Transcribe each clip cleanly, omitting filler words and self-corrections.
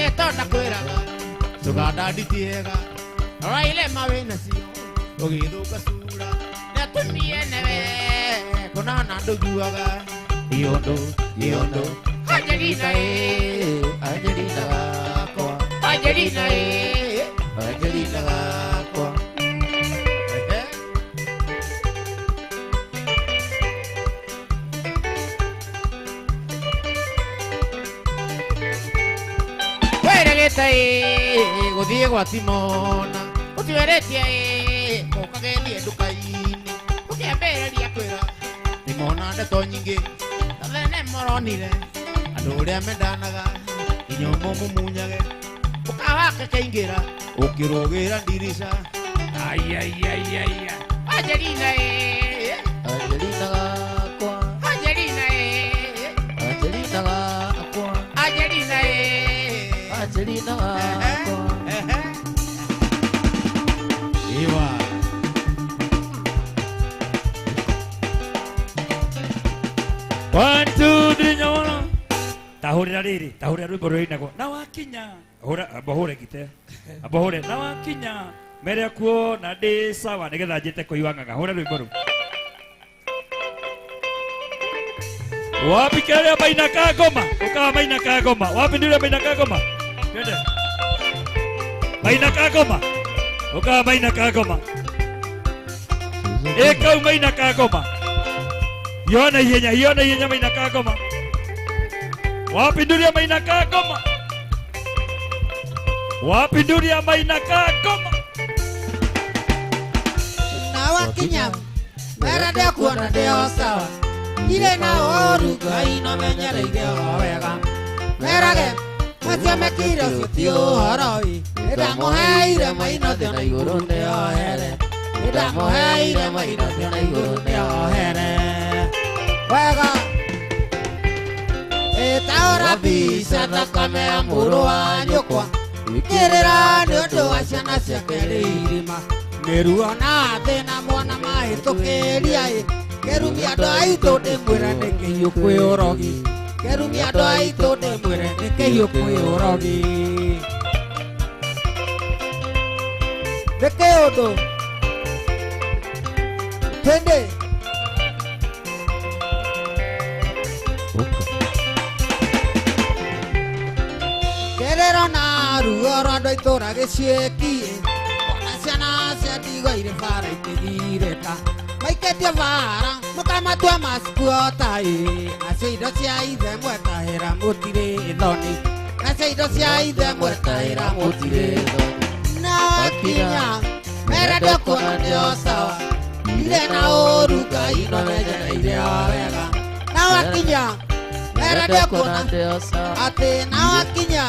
Nĩ tonda kwĩraga tũganda nditiega rora ilema wĩnacio ũgĩthũka cura nĩ atumie newe kũnana ndũiguaga Iondo, iondo, Angelina ĩ Angelina gakwa, Angelina ĩ Angelina gakwa. Ehe. Wĩrĩgĩte ĩ gũthiĩ gwa Timona ũtuĩrĩtie ĩ ũkagethie nduka-inĩ ũkĩambĩrĩria kwĩra Timona ndeto nyingĩ ta thene moronire andũ ũrĩa mendanaga nginya ũmũmumunyage ũkawake kaingĩra ũkĩrũgĩra ndirica aiaiaiaia Angelina ĩ Angelina gakwa, Angelina ĩ Angelina gakwa, Angelina ĩ Angelina gakwa. Ehe. Iwa. One, two, three, nyona. Tahũrĩra rĩrĩ, tahũrĩra rwĩmbo rũinagwo. Na wakinya. Hũra, amba hũre gite. Amba hũre. Na wakinya. Mere kuona ndĩ sawa nĩgetha njĩte kũigua ng'ang'a. Hũra rwĩmbo rũu. Wapi kelele maina ka ngoma? Ukawa maina ka ngoma. Wapi ndule maina ka ngoma? Twende. Maina ka ngoma. Ukawa maina ka ngoma. Ĩkau maina ka ngoma. Yona ihenya, yona ihenya maina ka ngoma. Wapi nduria maina ka ngoma? Wapi nduria maina ka ngoma? Na wakinya mera ndekuona ndĩ o sawa ndirĩ na ũru Ngai no menyereire o wega merage macio mekire ũcio ti ũhoro ĩ nĩndamũheire maino thĩ na igũrũ ndĩohere nĩndamũheire maino thĩ na igũrũ ndĩohere wega ĩtaũra mbica thakame ya mũrũ wa nyũkwa kĩrĩra nĩ ũndũ wa ciana ciake rĩ irima nĩ ruo na thĩna mwana mahĩtũkĩria ĩ kĩrumi andũ aitũ ndĩmwĩre nĩ kĩhiũ kwĩ ũrogi kĩrumi andũ aitũ ndĩmwĩre nĩ kĩhiũ kwĩ ũrogi nĩ kĩũndũ twende kĩrĩro na ruo rwa andũ a itũũra gĩciĩkiĩ ona ciana cia ndigwa irĩ bara ikĩgirĩka maikĩtie bara mũkamatua masikuotai nacio indo cia ithe mwetahĩra mũtirĩ thoni nacio indo cia ithe mwetahĩra mũtirĩ thoni na wakinya mere ndĩkuona ndĩ o sawa ndirĩ na ũru Ngai no menyereire o wega na wakinya mere ndĩkuona atĩ na wakinya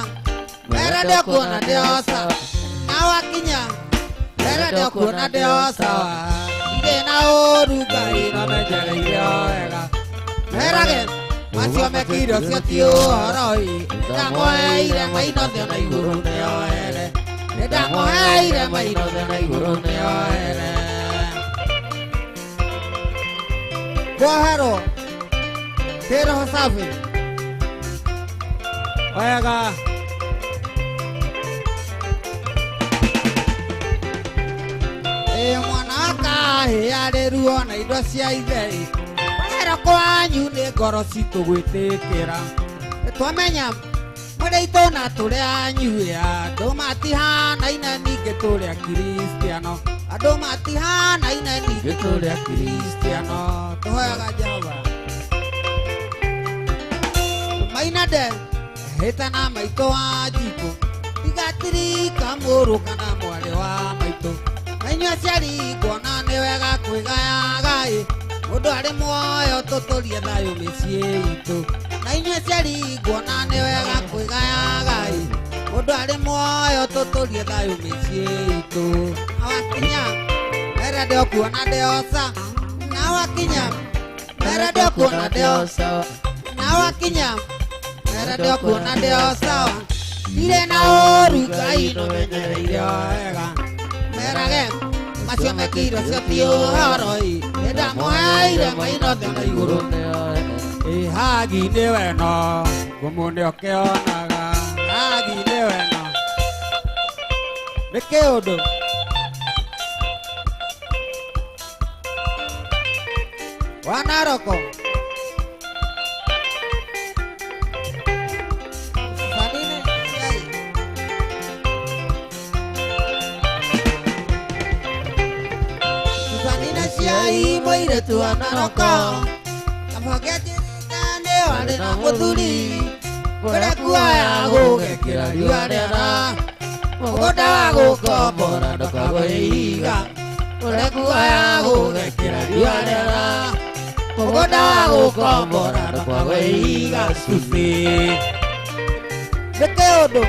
mere ndĩkuona ndĩ o sawa na wakinya mere ndĩkuona ndĩ o sawa ndirĩ na ũru Ngai no menyereire o wega merage macio mekire ũcio ti ũhoro ĩ nĩndamũheire maino thĩ na igũrũ nĩohere nĩndamũheire maino thĩ na igũrũ nĩohere kuoherwo kĩroho safi wega ĩ mwana wakahĩ arĩ ruo na indo cia ithe ĩ kwahera kwanyu nĩ ngoro citũ gwĩtĩkĩra twamenya mwĩrĩ itũ na tũrĩ anyu ĩ andũ matihanaine ningĩ tũrĩ akristiano andũ matihanaine ningĩ tũrĩ akristiano tũhoyaga Jehova maina nde hĩta na maitũ wa njikũ tigatirika mũrũ kana mwarĩ wa maitũ na inyuĩ aciari nguona nĩ wega kwĩgayaga ĩ mũndũ arĩ muoyo tũtũrie thayũ mĩciĩ itũ na inyuĩ aciari nguona nĩ wega kwĩgayaga ĩ mũndũ arĩ muoyo tũtũrie thayũ mĩciĩ itũ na wakinya mere ndĩokuona ndĩoca na wakinya mere ndĩokuona ndĩoca na wakinya mere ndĩokuona ndĩo sawa ndirĩ na ũru Ngai no menyereire o wega merage macio mekire ũcio ti ũhoro ĩ nĩndamũheire maino thĩ na igũrũ ĩ hagi nĩ weno ngũmũ nĩ ũkĩonaga hagi nĩ weno Nĩ kĩũndũ wa Naroko. Sanine Ciai. Susanina Ciai mũirĩtu wa Naroko. Kamũhonge njĩrĩte nĩ warĩ na mũthuri kũrĩa kuoya gũgekĩra riũa rĩara mũgũnda wa gũkombora ndũkagwe ihiga kũrĩa kuoya gũgekĩra riũa rĩara mũgũnda wa gũkombora ndũkagwe ihiga cumbĩ. Nĩ kĩũndũ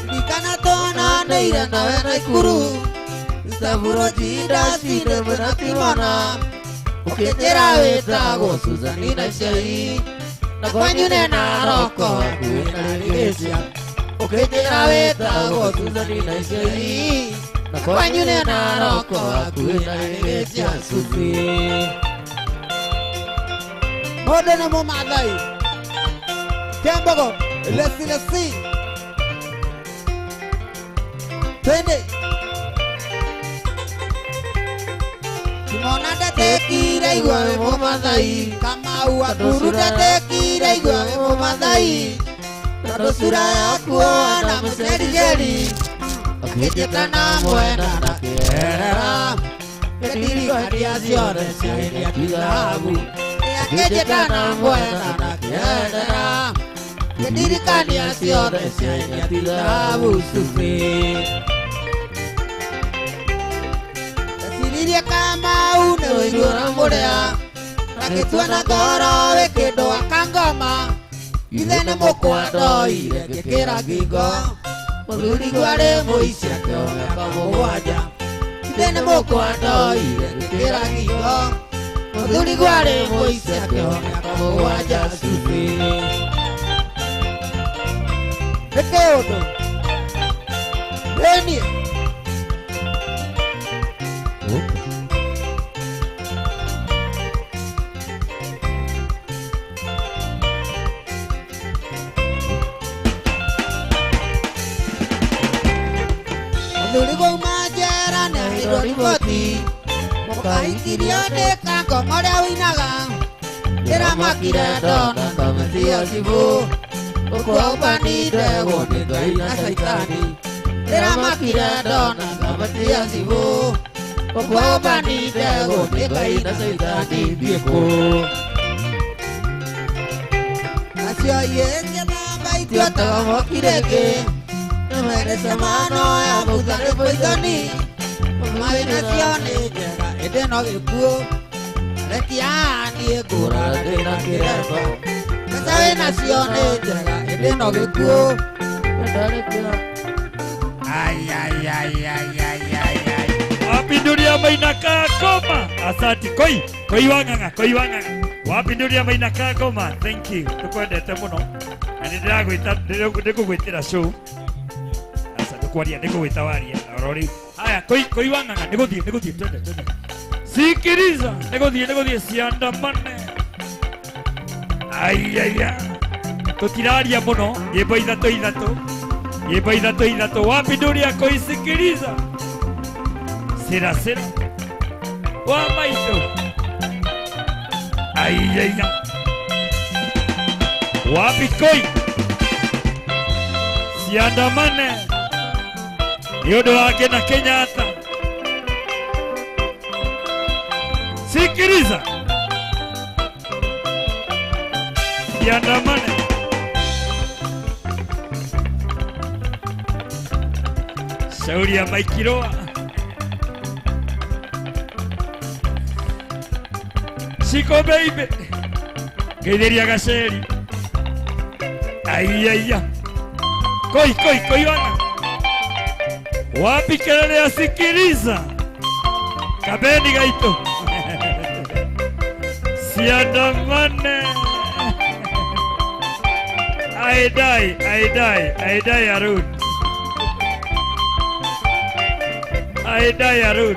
ririkana tuonanĩire nawe Naikuru Saburoji ndacinde mwena Timona ũkĩnjĩra wĩtagwo Susanina Ciai na kwanyu nĩ Naroko hakuhĩ na Rĩgĩcia ũkĩnjĩra wĩtagwo Susanina Ciai na kwanyu nĩ Naroko hakuhĩ na Rĩgĩcia cumbĩ. Mũndũ nĩ Mũmathai Kĩambogo lesi lesi twende. Kimona ndetekire igua wĩ Mũmathai Kamau Akuru ndetekire igua wĩ Mũmathai tondũ sura yaku na mũcericeri akĩnjĩta na mwena na kĩerera gĩtirikaria ciothe ciageria thahabu akĩnjĩta na mwena na kĩerera gĩtirikania ciothe ciageria thahabu cumbĩ. Ndeciririe Kamau nĩ ũiguo mũrĩa na ngĩtua na ngoro wĩ kĩndũ akangoma ithe nĩ mũkwa ndoire ngĩkĩra ngingo mũthuri gwarĩ mũici akĩoha mĩaka mũgwanja ithe nĩ mũkwa ndoire ngĩkĩra ngingo mũthuri gwarĩ mũici akĩoha mĩaka mũgwanja cumbĩ. Nĩ kĩũndũ ĩniĩ. Mũthuri gwauma njera nĩ aheirwo riboti mũkahikirio nĩ kangoma ũrĩa ũinaga ndĩramakire ndona kamĩtĩ ya cibũ ũkwaũmbanire nĩ Ngai na Caitani ndĩramakire ndona kamĩtĩ ya cibũ ũkwaũmbanire nĩ Ngai na Caitani thiĩ kũ. Nacio iĩngĩthamba ituĩkaga mwaki rĩngĩ nĩmerecemano ya maguta nĩ poisoni maĩ nacio nĩ njega ĩndĩ no gĩkuũ rekia niĩ ngũraga ndĩna kĩremba mbeca wĩ nacio nĩ njega ĩndĩ no gĩkuũ. Ai, ai, ai, ai, ai, ai, ai. Wapindulia maina koma. Asante. Koi, koi wang'ang'a, koi wang'ang'a. Wapindulia maina koma. Thank you. Tukwendete muno. Na nĩ ndĩragwĩta ndĩgũgwĩtĩra show. Asa ndũkwaria ndĩgũgwĩta waria. Oro rĩu. Haya, koi koi wang'ang'a nĩgũthiĩ nĩgũthiĩ twende twende. Sikiriza, nĩgũthiĩ nĩgũthiĩ ciandamane. Ai ai ai. Tũtiraria mũno, nyĩmbo ithatũ ithatũ. Nyĩmbo ithatũ ithatũ. Wapindulia koi sikiriza. Sira sira. Wa maitũ. Ai ai ai. Wapi koi? Ciandamane. Nĩ ũndũ wa Ngina Kenyatta. Sikiriza. Ciandamane. Shauri ya Maikiroa. Shiko baby. Ngeithĩria gaceri. Ai ai ai. Koi koi koi wana. Wapi kelele ya sikiliza? Kabeni gaito. Siandamane. Aidai, aidai, aidai Arun. Aidai Arun.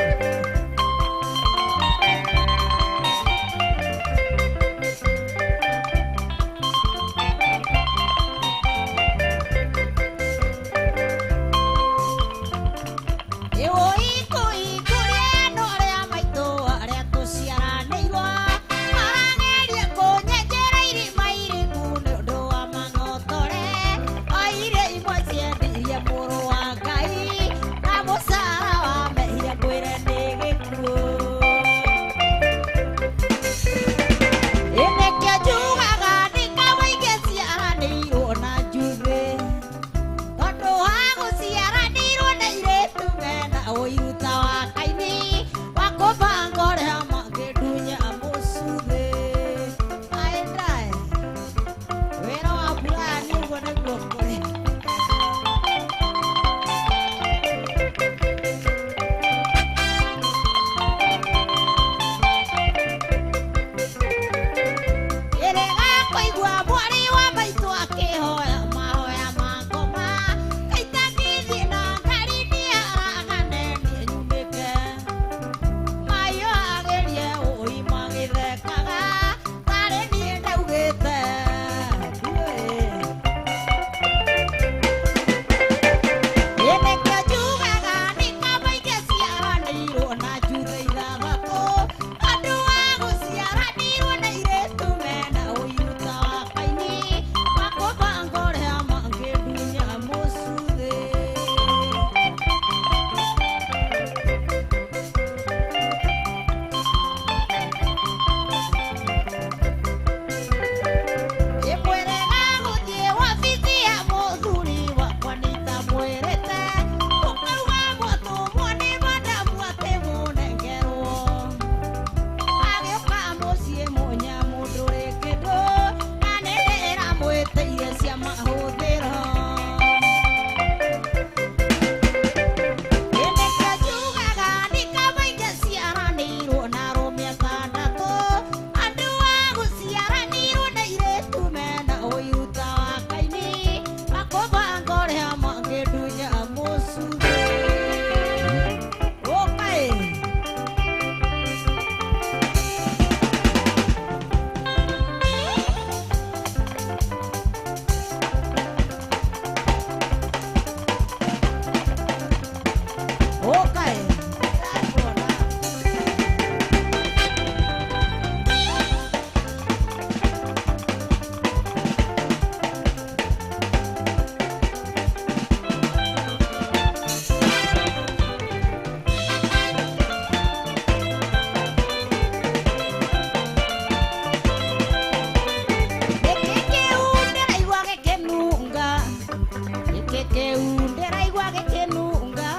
Gĩtĩ kĩu ndĩraigua gĩkĩnunga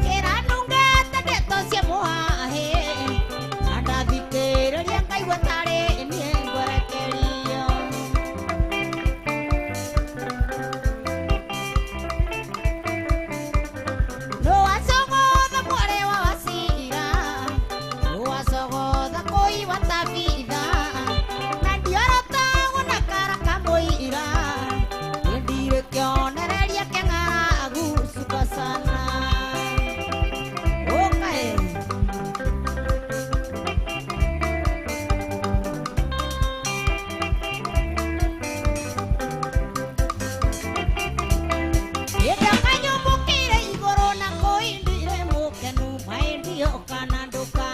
kĩranunga ta ndeto cia mũhahĩ na ndathikĩrĩria ngaigua tarĩ niĩ ngwerekerio. Nũwacogotha mwarĩ wa Wacira, nũwacogotha kũiwa Tabitha, na ndiorotagwo na kara kamũira, niĩ ndirĩ kĩonereria kĩa ng'aragu cuka sana. Ũkaĩ. Ĩndakanyũmbũkĩire igũrũ na kũindire mũkenu maendio kana nduka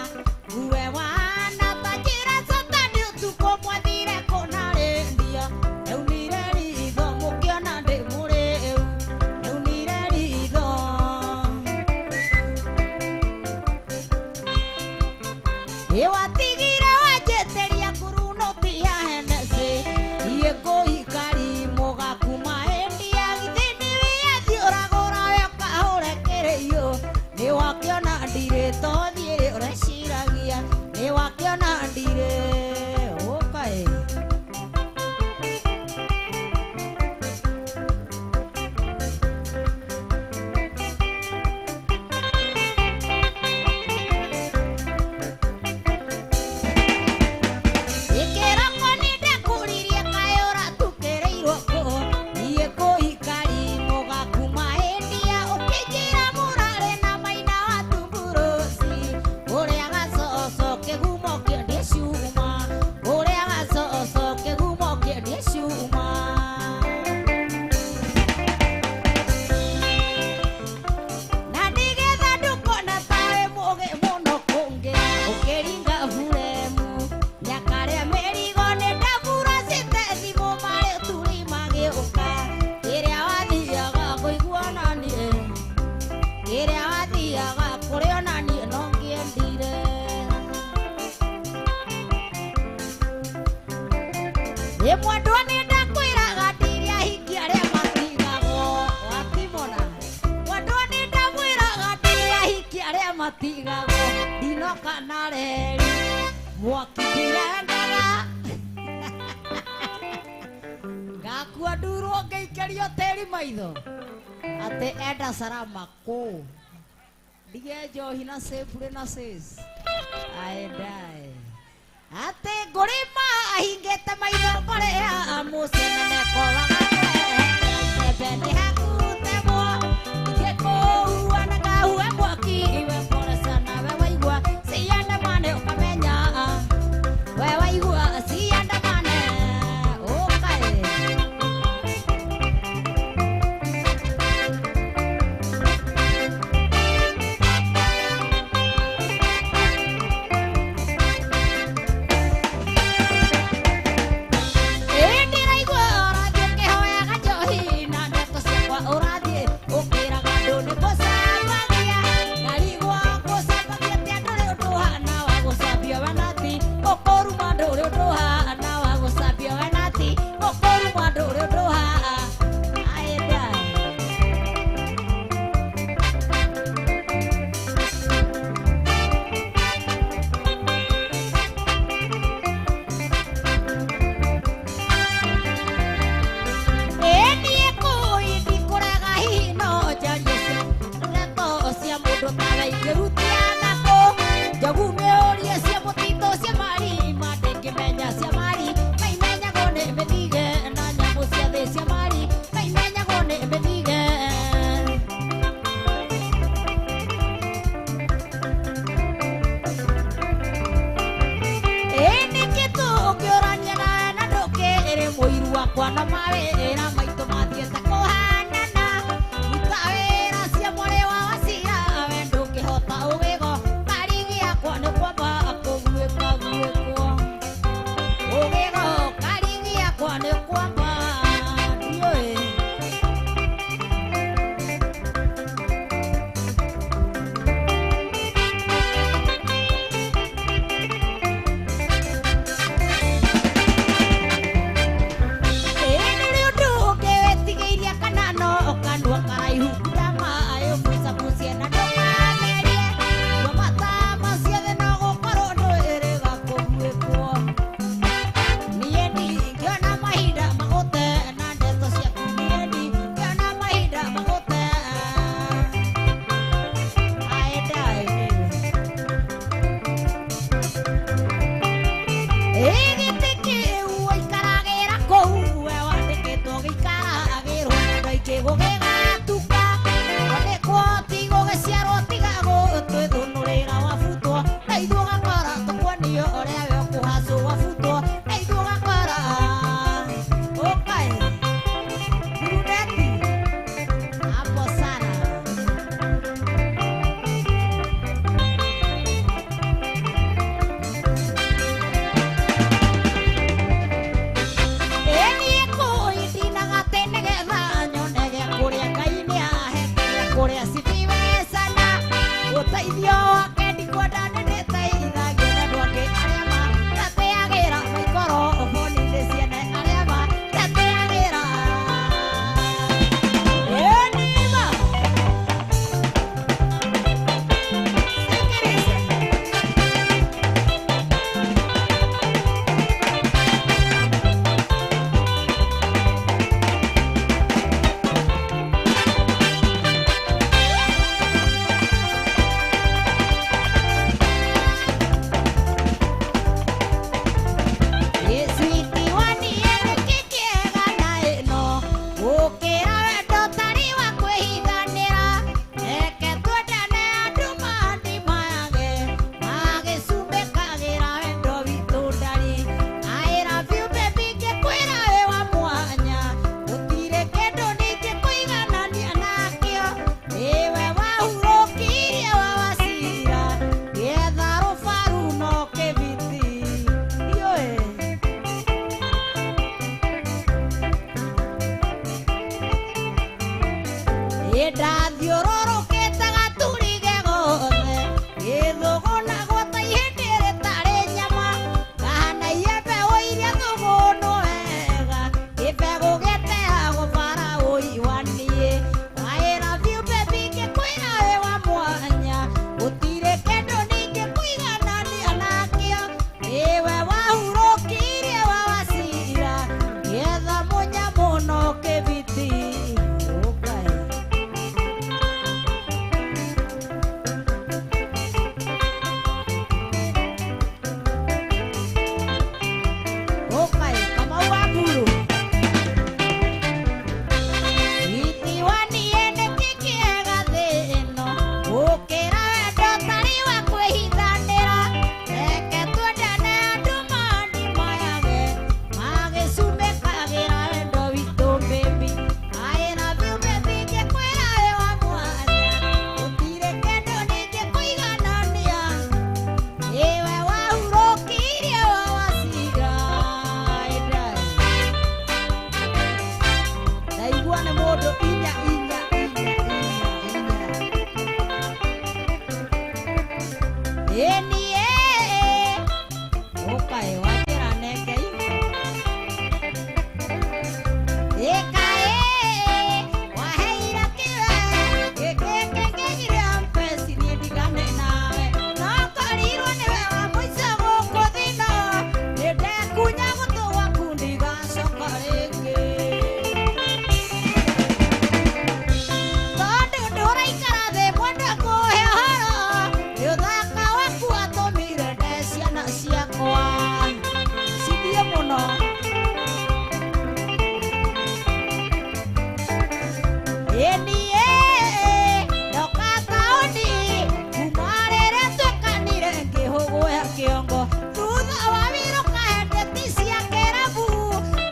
uwe wana ta njĩra Satani ũtukũ mwathire kũna rĩndia ndaunire ritho mũkĩona ndĩ mũrĩu ndaunire ritho. Ĩwatigire wanjĩtĩria ngurunũti ya Hennessy niĩ ngũikari mũgakuma endia githĩ nĩwĩathi ũragũra we ũkahũre kĩrĩiũ nĩwakĩona ndirĩ tothiĩ ũreciragia nĩwakĩona ndirĩ ũkaĩ. Ĩkĩroko nĩndakũririe kaĩ ũratukĩrĩirwo kũ niĩ kũikari mũgakuma endia ũkĩnjĩra mũrarĩ na maina wa tumburuci ũrĩa gacoco kĩgumo kĩendie cuma ũrĩa gacoco kĩgumo kĩendie cuma. Na nĩgetha ndũkona tawe mũgĩ mũno kũngĩ ũkĩringa buremu nyakarĩa mĩrigo nĩ ndabura cite thimũ marĩ turi magĩũka kĩrĩa wathiaga kũigua na niĩ kĩrĩa wathiaga kũrĩa na niĩ no ngĩendire. Ĩ mwendwa nĩ ndakwĩraga ndirĩ ahiki arĩa matigagwo watimona mwendwa nĩ ndamwĩraga ndirĩ ahiki arĩa matigagwo ndinoka na reri mwaki ndirendaga ngakua ndurwo ngĩikĩrio tĩri maitho atĩ enda salama kũ ndige njohi na sĩburĩ na sis aendae atĩ ngũrĩma ahingĩte maitho ngorĩa mũceneneko wagakũrehere icembe nĩ hakutemwo ithiĩ kũhua na ngahua mwaki we pole sana we waigua ciandamane ũkamenya we waigua ciandamane ũkaĩ. Ĩ ndĩraigua ũrathiĩ ũkĩhoya Nĩndathiũrũrũkĩte gaturige gothe gĩthũgũnagwo ta ihĩndĩ rĩtarĩ nyama kahana iembe ũiria thũgũnũ wega kĩbegũ gĩteagwo bara ũiwaniĩ waĩra biũ baby ngĩkwĩra wĩ wa mwanya gũtirĩ kĩndũ ningĩ kũiganania nakĩo nĩwe wahurũkirie wa wacira ngĩetha mũnyamũ no kĩbiti ũkaĩ. Ũkaĩ Kamau wa Mburu. Gitiwanie nĩkĩ kĩega thĩ ĩno gũkĩra wendo ũtarĩ wa kwĩhithanĩra reke twendane andũ mani mayage magĩcumĩkagĩra wendo witũ baby. I love you baby ngĩkwĩra wĩ wa mwanya gũtirĩ kĩndũ ningĩ kũiganania nĩwe wahurũkirie wa wacira. Ndaigua nĩ mũndũ inya inya inya inya inya. Ĩni ĩ ũkaĩ wanjĩra nengei ĩkaĩ waheire kĩwe gĩkĩkĩngĩgiria mpeci niĩ ndigane nawe no korirwo nĩwe wa mũico gũkũ thĩno nĩndekunya gũtũ gwaku ndigacoka rĩngĩ tondũ ndũraikara thĩ mwenda kũhe ũhoro nĩ ũthaka waku watũmire nde ciana ciakwa cithiĩ mũno. Ĩni ĩ ndoka taũni kuma rĩrĩa twekanire ngĩhũgũya kĩongo thutha wa wĩra ũkahe ndeti cia kĩrabu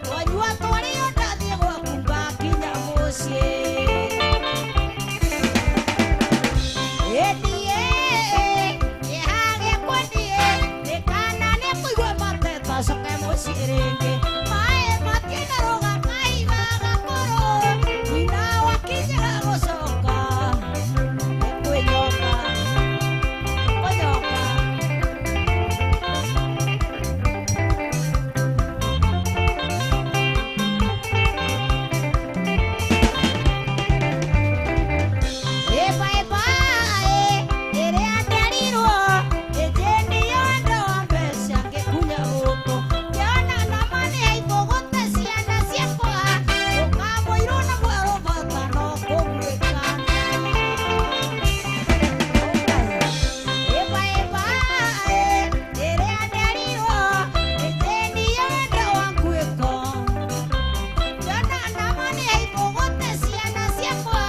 twanyua twarĩo ndathiĩ gwaku ngakinya mũciĩ. Ĩni ĩ kĩeha gĩakwa niĩ nĩ kana nĩkũigua mateta coke mũciĩ rĩngĩ maĩ matienarũga mahiga gakũrũ nyina wakinyaga gũcoka nĩkwĩnyoka nĩkũnyoka. Ĩbaĩbaĩ ĩrĩa nderirwo ĩnjĩnio andũ a mbeca ngĩkunya gũkũ ngĩona nama nĩ haibũgũte ciana ciakwa ũkamũirwo na mwerũ bata no kũguĩkana. Ĩbaĩbaĩ ĩrĩa nderirwo ĩnjĩnio andũ a nguĩko ngĩona nama nĩ haibũgũte ciana ciakwa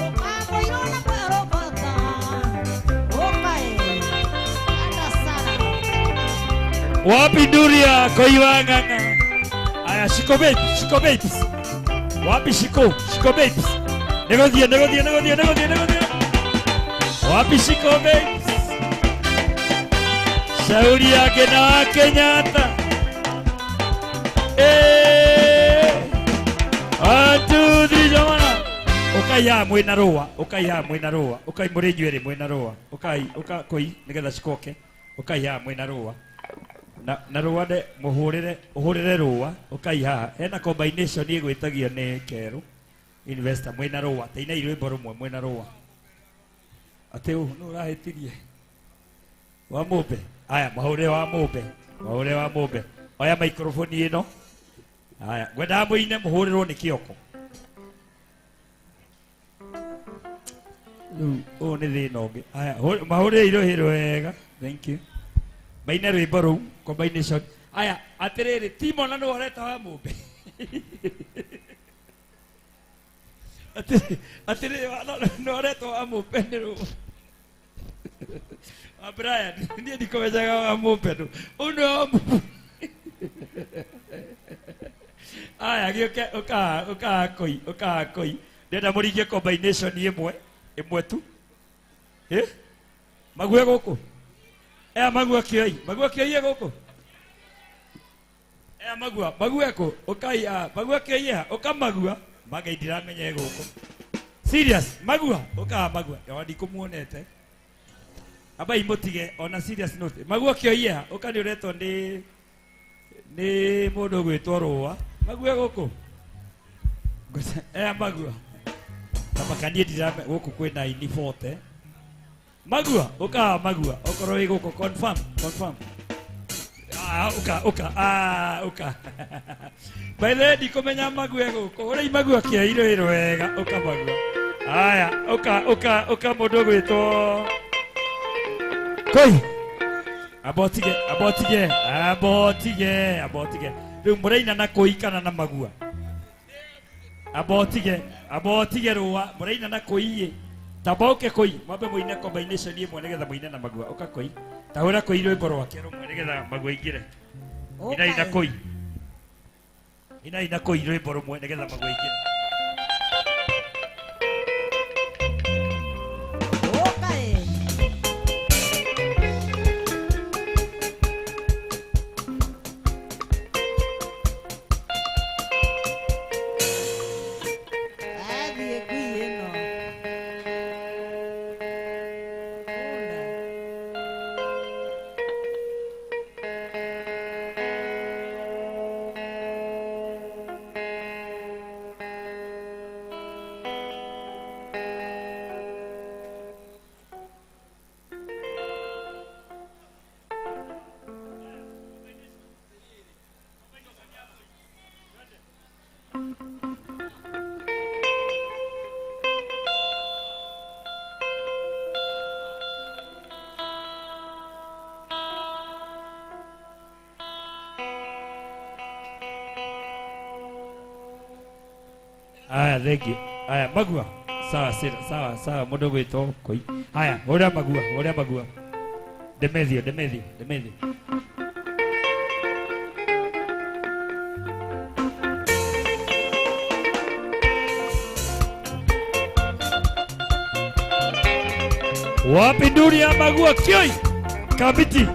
ũkamũirwo na mwerũ bata ũkaĩ anda sana. Wapi Nduria Koiwang'ang'a? Aya, Shiko Babes, Shiko Babes. Wapi Shiko? Shiko Babes. Nĩgũthiĩ, nĩgũthiĩ, nĩgũthiĩ, nĩgũthiĩ, nĩgũthiĩ. Wapi Shiko Babes? Shauri yake na wa Kenyatta. Eh. One, two, three, jamana. Ũkai haha mwĩna rũa, ũkai haha mwĩna rũa, ũkai mũrĩ inyuĩ erĩ mwĩna rũa. Ũkai, ũka kũi nĩgetha cikoke. Ũkai haha mwĩna rũa. Na rũa nde mũhũrĩre ũhũrĩre rũa ũkai haha hena combination ĩgwĩtagio nĩ kerũ investor mwĩna rũa tainai rwĩmbo rũmwe mwĩna rũa atĩ ũ nũ ũrahĩtirie wa mũmbe aya mahũrĩre wa mũmbe mahũrĩre wa mũmbe oya microphone ĩno aya ngwendaga mũine mũhũrĩrwo nĩ kĩoko rĩu ũyũ nĩ thĩna ũngĩ aya mahũrĩre irũhĩ wega thank you maine rwĩmbo rũu combination aya atĩrĩrĩ timo na nĩwe ũreta wa mũmbe atĩrĩrĩ nĩwe ũreta wa mũmbe nĩ rũ wa Brian niĩ ndikũmenyaga wa mũmbe nũ ũyũ nĩwe wa mũmbe aya gĩũke ũkaha ũkaha kũi ũkaha kũi ndĩrenda mũringie combination ĩmwe ĩmwe tu ĩ mague gũkũ ea magua kĩoi magua kĩoi e gũkũ ea magua magua kũ ũkai a magua kĩoi ha ũkamagua magai ndiramenya e gũkũ Serious magua uka magua ya ndikumuonete aba imutige ona serious note magua kioia uka ni uretwo ni mundu gwitwo rua magua guku magua tabakanie ndirame guku kwina ini 40 magua uka magua okorwo wi guku confirm confirm uka uka uka by the way ndikumenya mague guku uri magua kiairo iro wega uka magua aya uka uka uka mundu gwitwo koi abotige abotige abotige abotige riu muraina na koi kana na magua abotige abotige rua muraina na koi taboke koi mwambe muine combination imwe nigetha muine na magua uka koi tahura koi rwimbo rwake rumwe nigetha magua ingire ina ina koi ina ina koi rwimbo rumwe nigetha magua ingire Aya thank you. Aya magua. Sawa sawa sawa mundu gwitwo koi. Aya uria magua uria magua. Demethio demethio demethio. Wapi nduri ya magua kioi? Kabiti.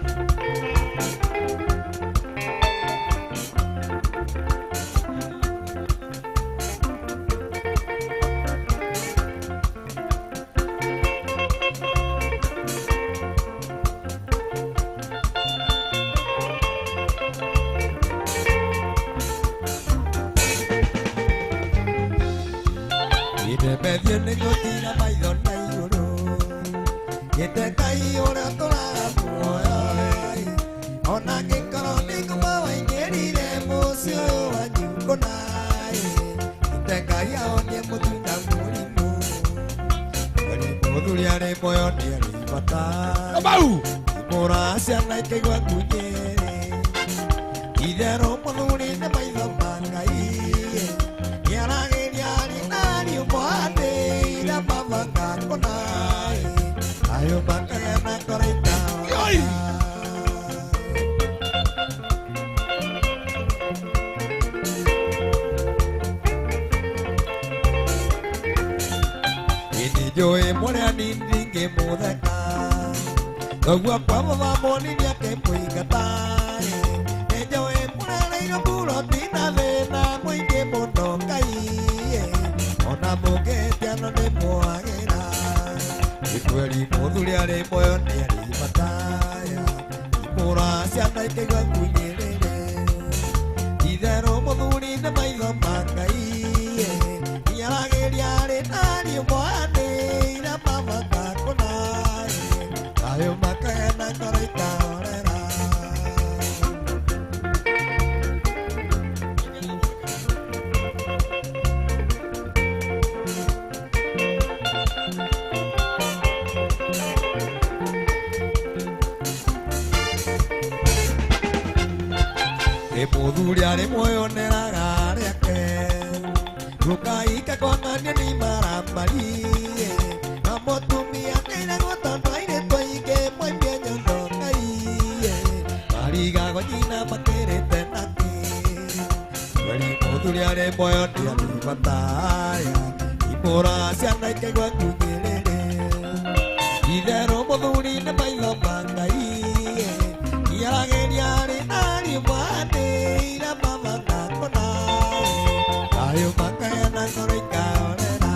Ayo makaya na ngoro ikaorera.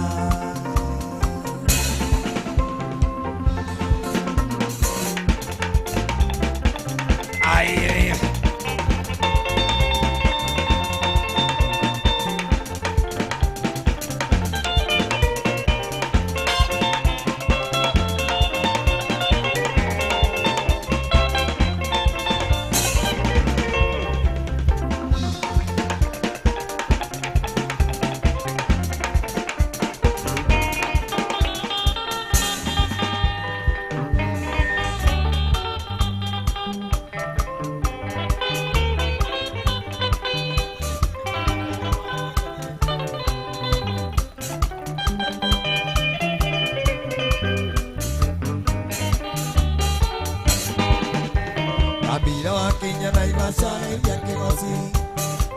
nginya Naivasha geithia Kĩgoci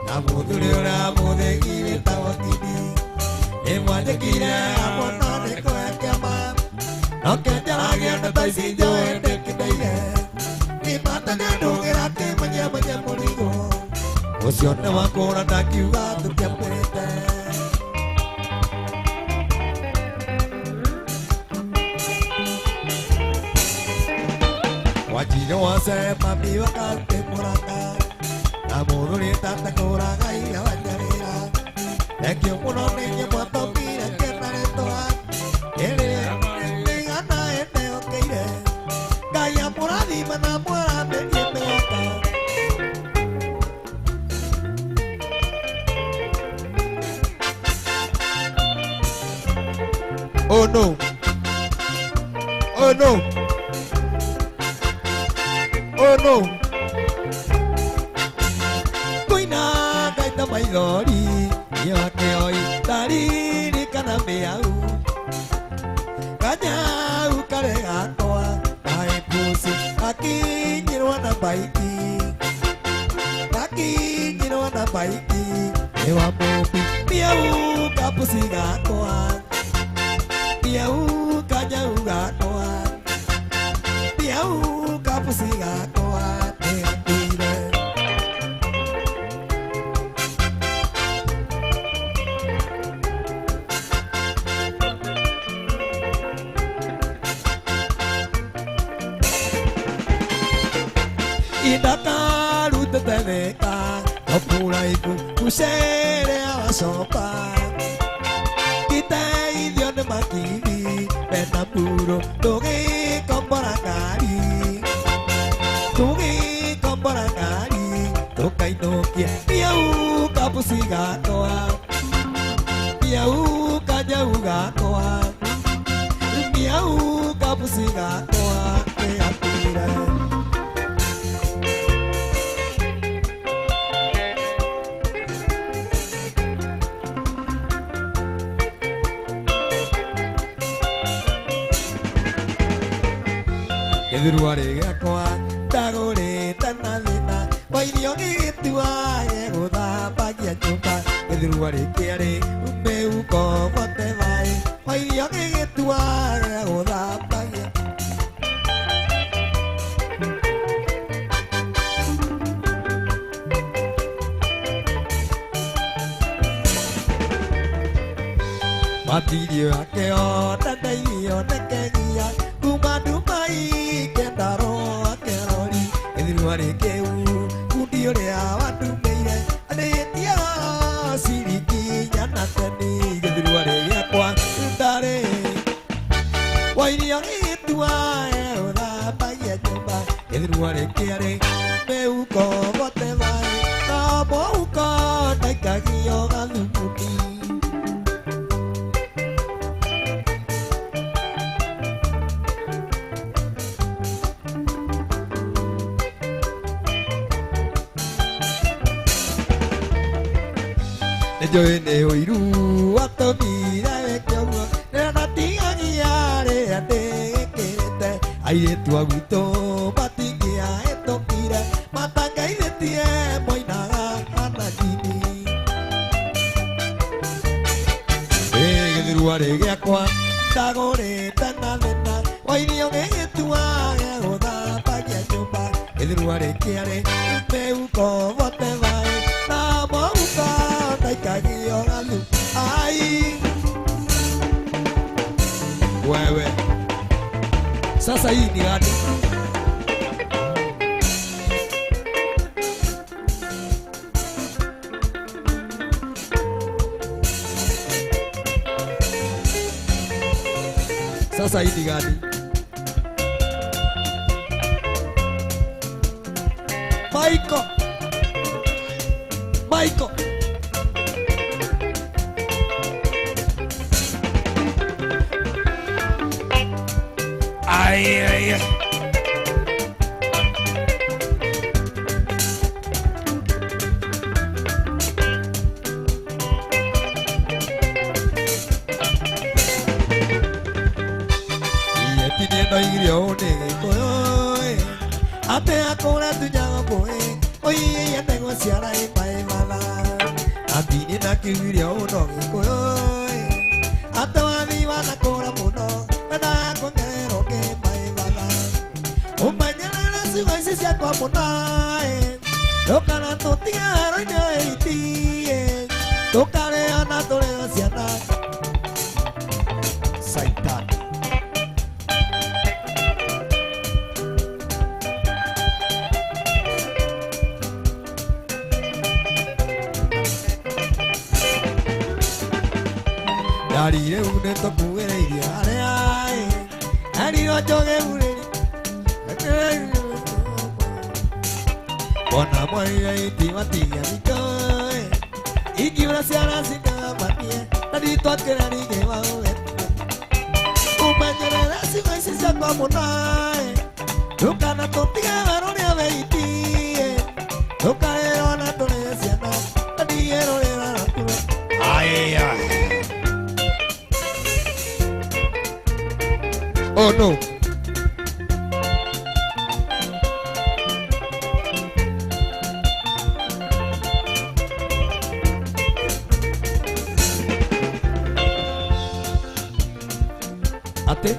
na mũthuri ũrĩa mũthĩgi wĩtagwo Kindi nĩmwanjĩkire mũno nĩ kũhe kĩama no kĩnjaragia ndeto ici njũĩ ndĩkĩndeire nĩmata nĩandũgĩra kĩmanyamanya mũrigo ũcio nĩ wakũra ndakiuga tũtiamwĩrĩte. Wajiro wase mami wakante murata na mũthuri tata kũraga iria wanyarĩra thengio mũno nĩ inyuĩ mwatũmire ngĩona rĩtwa rĩrĩ nĩigana ĩndehokeire Ngai amũrathime na amũramĩrie mĩaka. Oh no. Oh no. Oh no. Koina gaita maithori yokeoi taririkana mĩau kanyau kare gakwa kaĩ pusi gakinyirwo na baiki gakinyirwo na baiki nĩ wa mũmbi mĩau kapusi gakwa miau kanyau gakwa miau kapusi gakwa nĩgakuire. Indakarutĩte thĩka no mũraibu mũcere aracoka gĩteithio nĩ makiri mena mburo tũgĩkombora ngari tũgĩkombora ngari tũkainũkia miau kapusi gakwa miau kanyau gakwa miau kapusi gakwa nĩgakuire. Gĩthurwa gĩakwa ndagũrĩte na thĩna wa irio gĩgĩtua gĩgũthambagia nyũmba gĩthurwa kĩarĩ mĩhuko guothe maĩ wa irio gĩgĩtua gĩgũthambagia. Matirio yake ona ndairio ndekegia kuma Dubai kĩendaro akĩrori gĩthurwa kĩu kundi ũrĩa wandumĩire andĩtie ciringi nyana teni gĩthurwa gĩakwa ndarĩ wa irio gĩgĩtua gĩgũthambagia nyũmba gĩthurwa kĩarĩ mĩhuko guothe maĩ na mũhuko ndaikagio gathumuni. Nĩnjũĩ nĩ ũiru watũmire wĩke ũguo rĩrĩa ndatigagia rĩrĩa ndĩgĩkĩrĩte airĩtu a gwitũ matingĩahĩtũkire matangeithĩtie moinaga hana njini. Ĩ gĩthurwa gĩakwa ndagũrĩte na thĩna wa irio gĩgĩtua gĩgũthambagia nyũmba gĩthurwa kĩarĩ mĩhuko guothe maĩ na mũhuko ndaikagio gathu ai wewe. Sasa hii ni gani? Sasa hii ni gani? Michael. Michael. Ai, ai, ai. Iye ndoigire ũũ nĩ Gĩkũyũ ĩ. Ate akũra tunyago mbũĩ oiye ndegwa ciara ĩmaĩ matha atini na kiugiria ũno gĩkũyũ ate wathi wanakũra mũno wendaga kuongererwo kĩmaĩ matha ũmenyerere ciugo ici ciakwa mũno ndũkana tũtige haro-inĩ iti tũkarĩo na tũrĩo ciana Saitan. Ndarire une tũkuĩrĩirie arĩa arirwo njoge urĩri Ona mwarire iti matigia thiko ingiura ciana cingamanie na nditwakĩra rĩngĩ wawe Umenyerere ciugo ici ciakwa mũno ndũkana tũtige werũ rĩa weiti tũkarĩrwo na tũrĩe ciana na ndigĩrwo rĩrarakure Aya. Oh no. Ate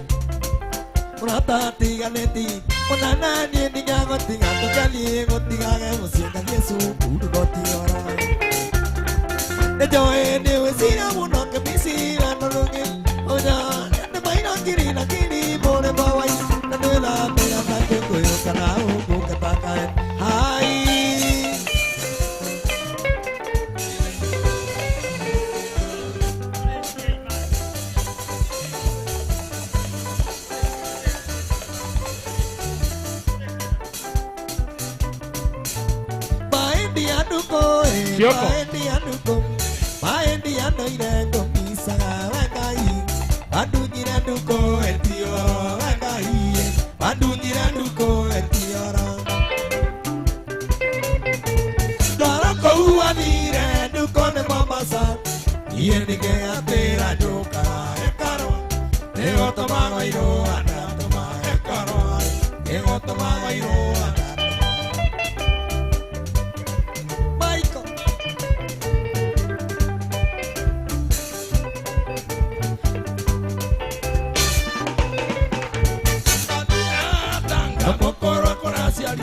Mũrata tiganĩti ona naniĩ ndigagũtiga tũgathiĩ gũtigage mũciĩ ngathiĩ cukuru ngotiora nĩnjoĩ nĩwĩcira mũno kĩmicira nũrũgĩ onya nĩ mairo ngiri na ngiri mũrĩmo wa na nĩwĩthambĩra ta kĩkũyũ kana ũkũketakae hai. Kioko. Maendi andoire ngũmicaga wengai wandunyire nduko etioro wengai wandunyire nduko etioro ndoro kũu wathire nduko nĩ Mombasa niĩ nĩngeatĩra njũkaga ĩkarwo nĩgũtũmagwo irũa ndatũma ĩkarwo nĩgũtũmagwo irũa. Michael. Kamokoro kora aciari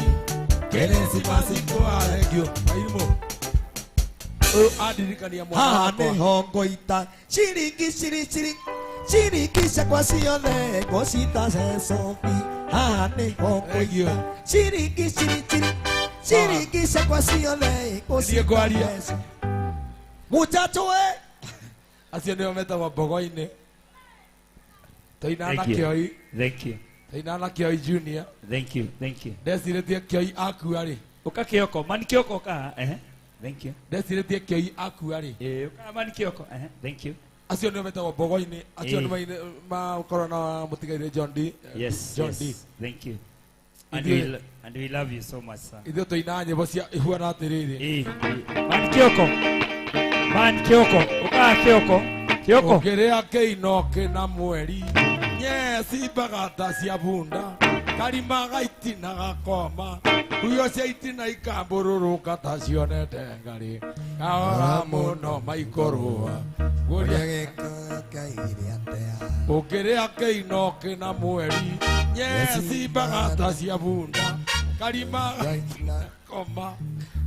Kĩrĩcimasi Thank you Mairimũ ũyũ andirikania mwana Haha wakwa. nĩho ngoita ciringi ciri ciri ciringi ciakwa ciothe ngũcita cecobi haha nĩho Thank you. ngoita ciringi ciri ciri ciringi ciakwa ciothe Thiĩ ngũcita ngwaria. cecobi muchacho we Acio nĩo metagwo mbogo-inĩ tũinaga na Thank you. Kĩoi Thank you. tũinaga na Kĩoi Junior Thank you. Thank you. ndecirĩtie Kĩoi akua rĩ Ũka Kioko. Man Kioko ũka. Eh. Thank you. ndecirĩtie Kĩoi akua rĩ Eh, ũka Man Kioko. Eh. Thank you. acio nĩo metagwo mbogo-inĩ acio Eh. nĩ makorwo na mũtigairĩ John D Yes. John D Yes. Thank you. And Ithuĩ- we love you so much, sir. ithuĩ tũinaga nyĩmbo cia ihuana atĩrĩrĩ Eh. eh. Man Kioko. Man Kioko. Ũka Kioko. Kioko. ũkĩrĩa kĩino kĩna mweri nyeci mbagata cia bunda karima gaitina gakoma huyo cia itina ikambũrũrũka ta cionete ngarĩ kahora mũno maikũrũa ũrĩa gĩkũyũ kĩaigire atĩa ũkĩrĩa kĩino kĩna mweri nyeci mbagata cia bunda karima gaitina gakoma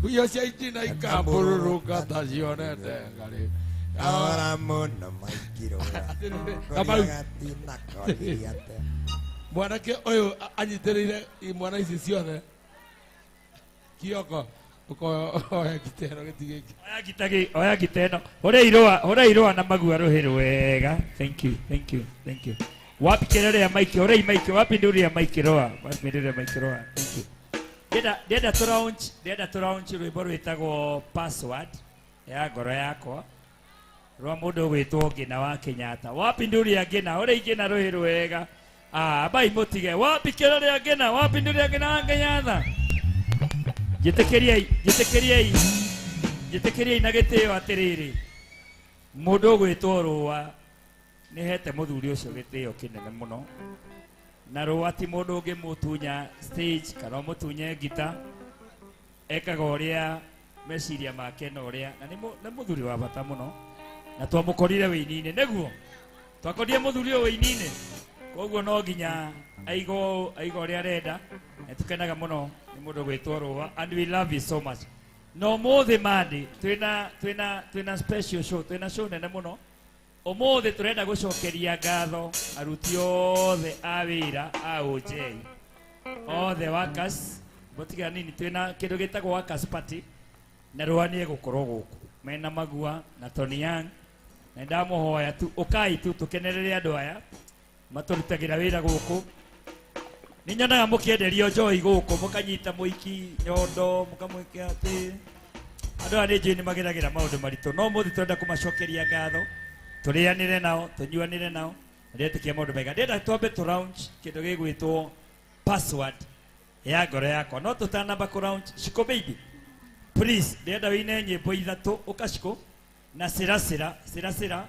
huyo cia itina ikambũrũrũka ta cionete ngarĩ kahora mũno maikirũa Kamau. ũrĩa gatina korire atĩa mwanake ũyũ anyitĩrĩire imwana ici ciothe Kioko ũkoya ngita ĩno gĩti gĩkĩ Oya ngita ĩno. Hũra irũa, hũra irũa na magua rũhĩ rwega. Thank you. Thank you. Thank you. Wapi kelele ya Mike? Hũra Mike. Wapi nduri ya Mike roa? Wapi nduri ya Mike roa? Thank you. Ndĩrenda tũ launch, ndĩrenda tũ launch rwĩmbo rwĩtagwo password ya ngoro yakwa rwa mũndũ ũgwĩtwo Ngĩna wa Kenyatta. Wapi nduri ya Ngĩna? Hũra Ngĩna rũhĩ rwega. Ah, bai mũtige. Wapi kelele ya Ngĩna? Wapi nduri ya Ngĩna wa Kenyatta? Njĩtĩkĩriai, njĩtĩkĩriai, njĩtĩkĩriai na gĩtĩo atĩrĩrĩ mũndũ ũgwĩtwo Rũa nĩ hete mũthuri ũcio gĩtĩo kĩnene mũno Na Rũa ti mũndũ ũngĩmũtunya stage kana ũmũtunye ngita, ekaga ũrĩa meciria make na ũrĩa, na nĩ mũthuri wa bata mũno, na twamũkorire wĩini-inĩ, nĩguo twakorire mũthuri ũyũ wĩini-inĩ, koguo no nginya aigo ũrĩa arenda. Na tukenaga mũno nĩ mũndũ gwĩtwo Rũa, and we love you so much. No mũthĩ mandi twĩna special show, twĩna show nene mũno. Ũmũthĩ tũrenda gũcokeria ngatho aruti othe a wĩra a OJ, othe workers, mũtiga nini, twĩna kĩndũ gĩtagwo workers party, na Rũa nĩ egũkorwo gũkũ mena Magua na Tony Young, na ndamũhoya tu ũkai tu tũkenerere andũ aya matũrutagĩra wĩra gũkũ. Nĩ nyonaga mũkĩenderio njohi gũkũ, mũkanyita mũiki nyondo, mũkamwĩka atĩ andũ aya nĩ njũĩ nĩ mageragĩra maũndũ maritũ, no mũthĩ tũrenda kũmacokeria ngatho, tũrĩanĩre nao, tũnyuanĩre nao, na ndetĩkia maũndũ mega. Ndĩrenda twambe tũ launch kĩndũ gĩgwĩtwo password ya ngoro yakwa, no tũtanamba kũ launch, Shiko baby please, ndĩrenda wĩine nyĩmbo ithatũ, ũka Shiko na cĩra cĩra cĩra cĩra,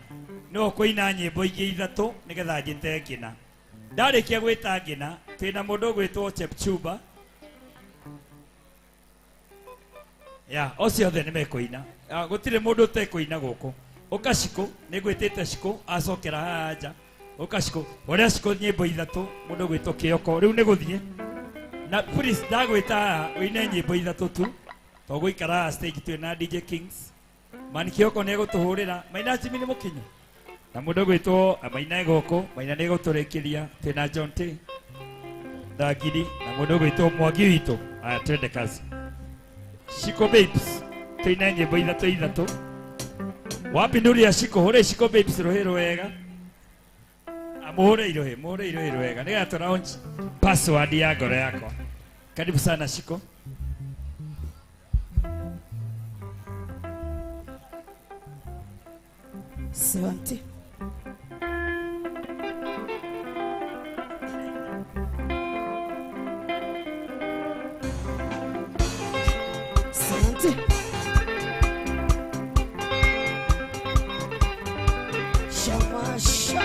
no ũkũina nyĩmbo ingĩ ithatũ nĩgetha njĩte ngina. Ndarĩkia gwĩta ngina, twĩna mũndũ ũgwĩtwo Chepchumba, ya ocio othe nĩ mekũina, gũtirĩ mũndũ ũtekũina gũkũ. Ũka Shiko, nĩ ngwĩtĩte Shiko, acokera haha nja. Ũka Shiko, ũrĩa Shiko nyĩmbo ithatũ, mũndũ ũgwĩtwo Kĩoko, rĩu nĩ gũthiĩ. Na please ndagwĩta haha ũine nyĩmbo ithatũ tu, to gũikara haha stage twĩna DJ Kings. Mani Kĩoko nĩ egũtũhũrĩra, Maina Jimmy nĩ mũkinyu. Na mũndũ ũgwĩtwo Maina gũkũ, Maina nĩ egũtũrĩkĩria, twĩna John T. Ndangiri, na mũndũ ũgwĩtwo Mwangi witũ. Aya twende kazi. Shiko babes, twĩna nyĩmbo ithatũ ithatũ. Wapinduria Shiko, hũra Shiko babes rũhĩ rwega. Mũhũre irohe, mũhũre irohe rwega. Nĩgetha tũ launch password ya ngoro yakwa. Karibu sana Shiko. Asante. Asante. Shamasha.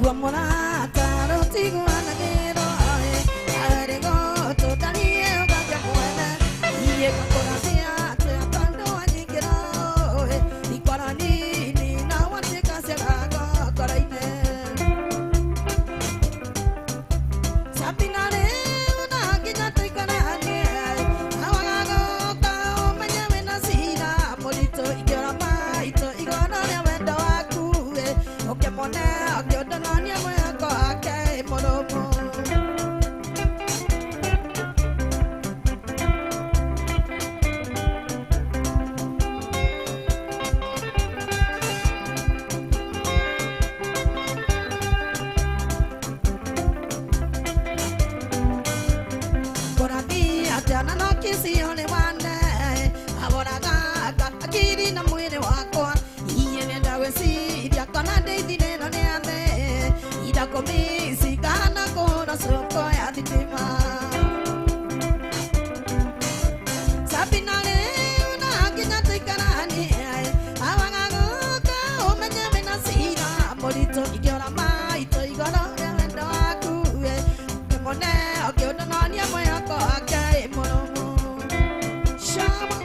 Wa morata rotigo anagero arego totalie ugaja mwene iye korasia te atando anyigero ikwarani ni na watika serago koraine Sabinare una ginya tuikaranie awagago ka umenye wena sira morito ikiora maito igoro rĩa wendo waku ukemone akĩondononia mwĩhoko wake mũrũmu. Akiri na mwĩrĩ wakwa iye nenda gwĩciria kana ndĩithirĩro nĩ ame irakomisi kana kũhũra coko ya thitima Sabina rĩu na nginya tũikaranie awagagũka ũmenye wĩna cira mũritũ ingĩora maitũ igoro rĩa wendo waku ũkĩmone ũkĩũndononia mwĩhoko wake mũrũmu. Shama.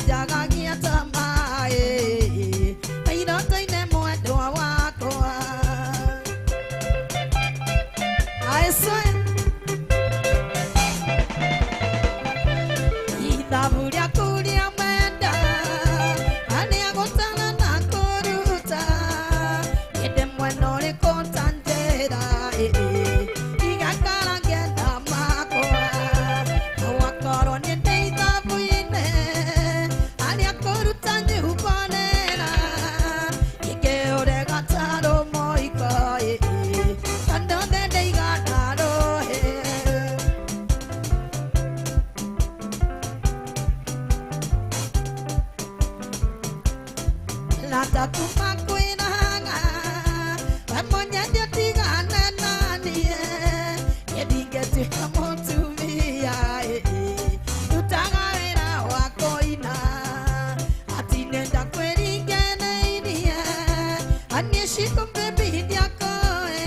Njagagia tamaa na iroto-inĩ mwendwa wakwa. I swear. Ithabu rĩaku rĩa menda arĩa gũtara na kũruta ĩndĩ mwena ũrĩkũ ta njĩra igakara ngenda makwa wakorwo nĩ ndĩ ithabu-inĩ arĩa kũruta nyumba nera ingĩũrega tarũ moiko tondũ thĩ ndĩigana rũhĩ. Lata kuma kwĩraga we mũnyendi ũtigane na niĩ niĩ ndingĩtuĩka mũtumia rutaga wĩra wa kũina ati nĩndakwĩringĩrĩirie aniĩ cikumbimbithia koe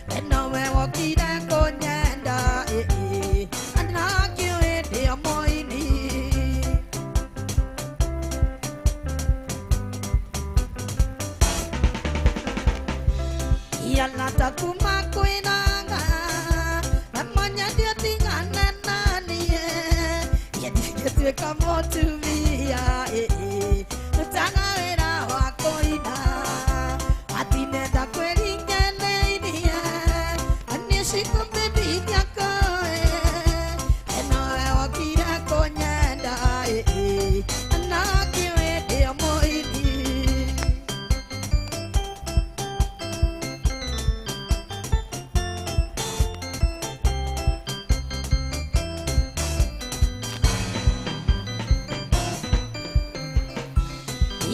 we nowe wokire kũnyenda nakĩũĩ ndĩ o mũini. Yalata kuma kwĩraga we mũnyendi ũtigane na niĩ niĩ ndingĩtuĩka mũtumia rutaga wĩra wa kũina ati nĩndakwĩringĩrĩirie niĩ cikumbĩmbithia koe nowe wokire kũnyenda nakĩũĩ ndĩ o mũini.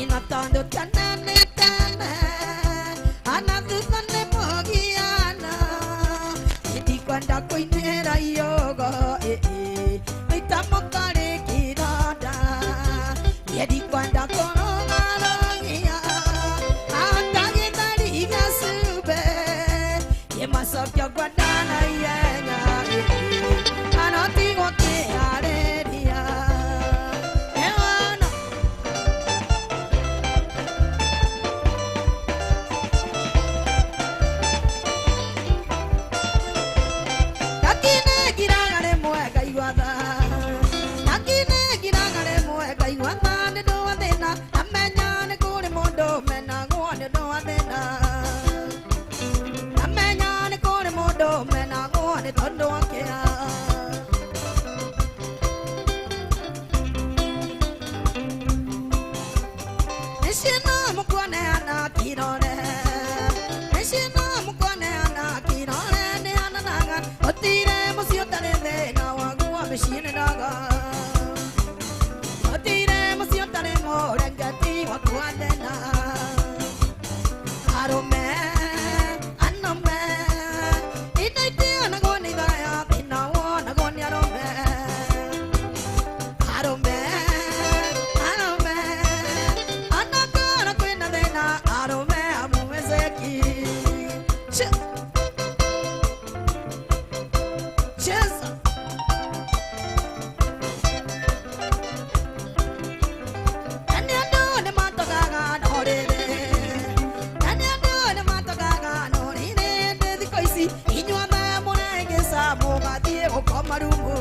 Ina tondũ tene nĩ tene ana thutha nĩ mũgiana ndikwenda kũinĩra iogo maita mũkarĩ kĩronda niĩ ndikwenda kũrũgarũgia ata gĩthari gĩa cumbĩ niĩ macokio ngwenda na ihenya anotigwo kĩharĩria ewana. Ndakinengiraga rĩmwe ngaigua tha ndakinengiraga rĩmwe ngaigua tha nĩ ũndũ wa thĩna amenya nĩ kũrĩ mũndũ menagwo nĩ ũndũ wa thĩna amenya nĩ kũrĩ mũndũ menagwo nĩ tondũ wa kĩeha. Nĩciana mũkuoneana kĩrore nĩciana mũkuoneana kĩrore nĩhananaga gũtirĩ mũciĩ ũtarĩ thĩna waguo mĩciĩ nĩ ndaga gũtirĩ mũciĩ ũtarĩ mũrengeti wakuo thĩna arũme anũme indo itianagwo nĩ ithaya thĩna wonagwo nĩ arũme arũme arũme anakora kwĩna thĩna arũme amumezeki. Cheza. Nani andũ nĩ matogaga no rĩrĩ nani andũ nĩ matogaga no rĩrĩ ndĩ thikũ ici inyuothe mũregĩca mũgathiĩ gũkoma rumu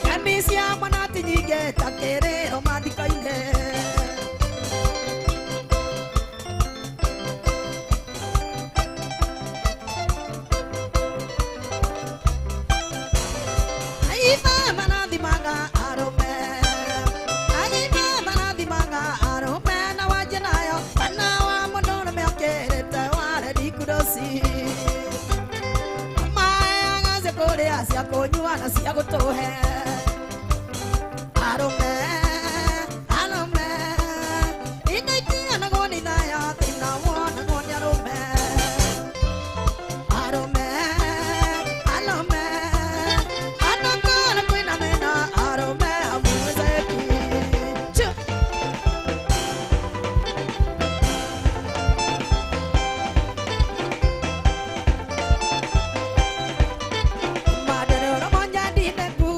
kemi cia mwana ti nyingĩ ta kĩrĩro mathiko-inĩ. Aima marathimaga arũme aima marathimaga arũme na wanjĩ nayo kana wa mũndũrũme ũkĩrĩte ware ndikuroci maheaga cia kũrĩa cia kũnyua na cia gũtũhe arũme arũme indo itianagwo nĩ ithaya thĩna wonagwo nĩ arũme arũme arũme anakora kwĩna thĩna arũme amwezeki. Madere oro monja ndine ku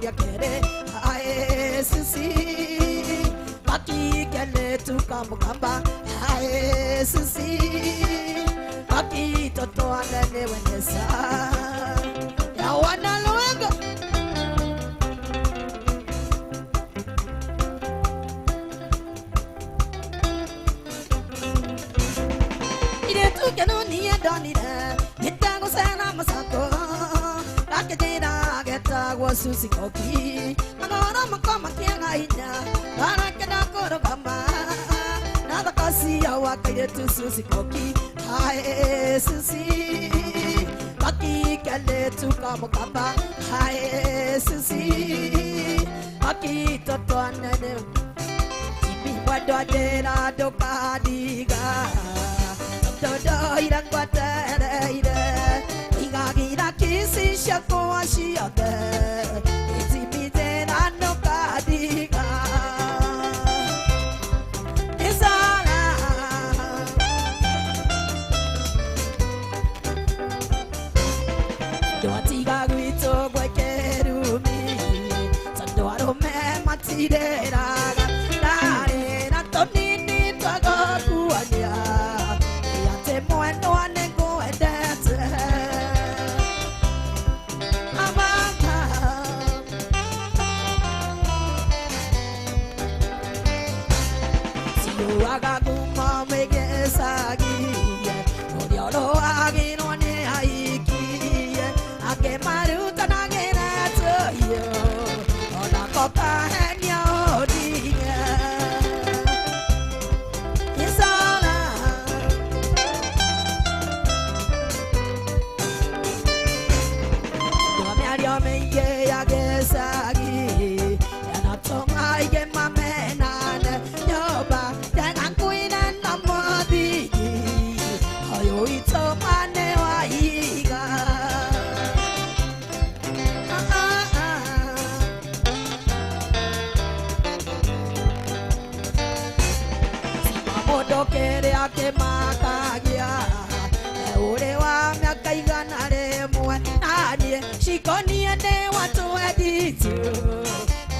rĩa kerĩ ae sisi akikeletu kamukamba ae sisi akitotoane niwenesa ya wanaluengo iretu niĩ ndonire ngĩtagũcera macako gakĩnjĩra getagwo Susi Koki magoro makwa makĩaga hinya arakena kũrũgama na thoko cia wa kairĩtu Susi Koki ae Susi gakikeletu kamũkamba ae Susi akitotwanene mwendwa ndũkandiga ndodoira ngwatereire igagira kisi ciakwa ciothe itimithĩra ndũkandiga Isara ndwatiga gwitũ gwekĩrumi tondũ arũme matirĩraga ndarĩ na tũnini twagũkuania atĩ mwendwa nĩngwendete amanga ciũaga ngumo mĩgĩcagi ũrĩa ũrũagĩrwo nĩ aikie akĩmarutanagĩra tũhiũ onako kahenia ũndige Isara mĩario mĩingĩ ya gĩcagi yanatũma aingĩ mamenane nyũmba ndegakuire na mũthingi ũyũ witũ ma nĩ wa ihiga. Ah, ah, ah. Mũndũ kĩrĩa kĩmakagia ũrĩ wa mĩaka 100 naniĩ cikonie nĩ watwenditu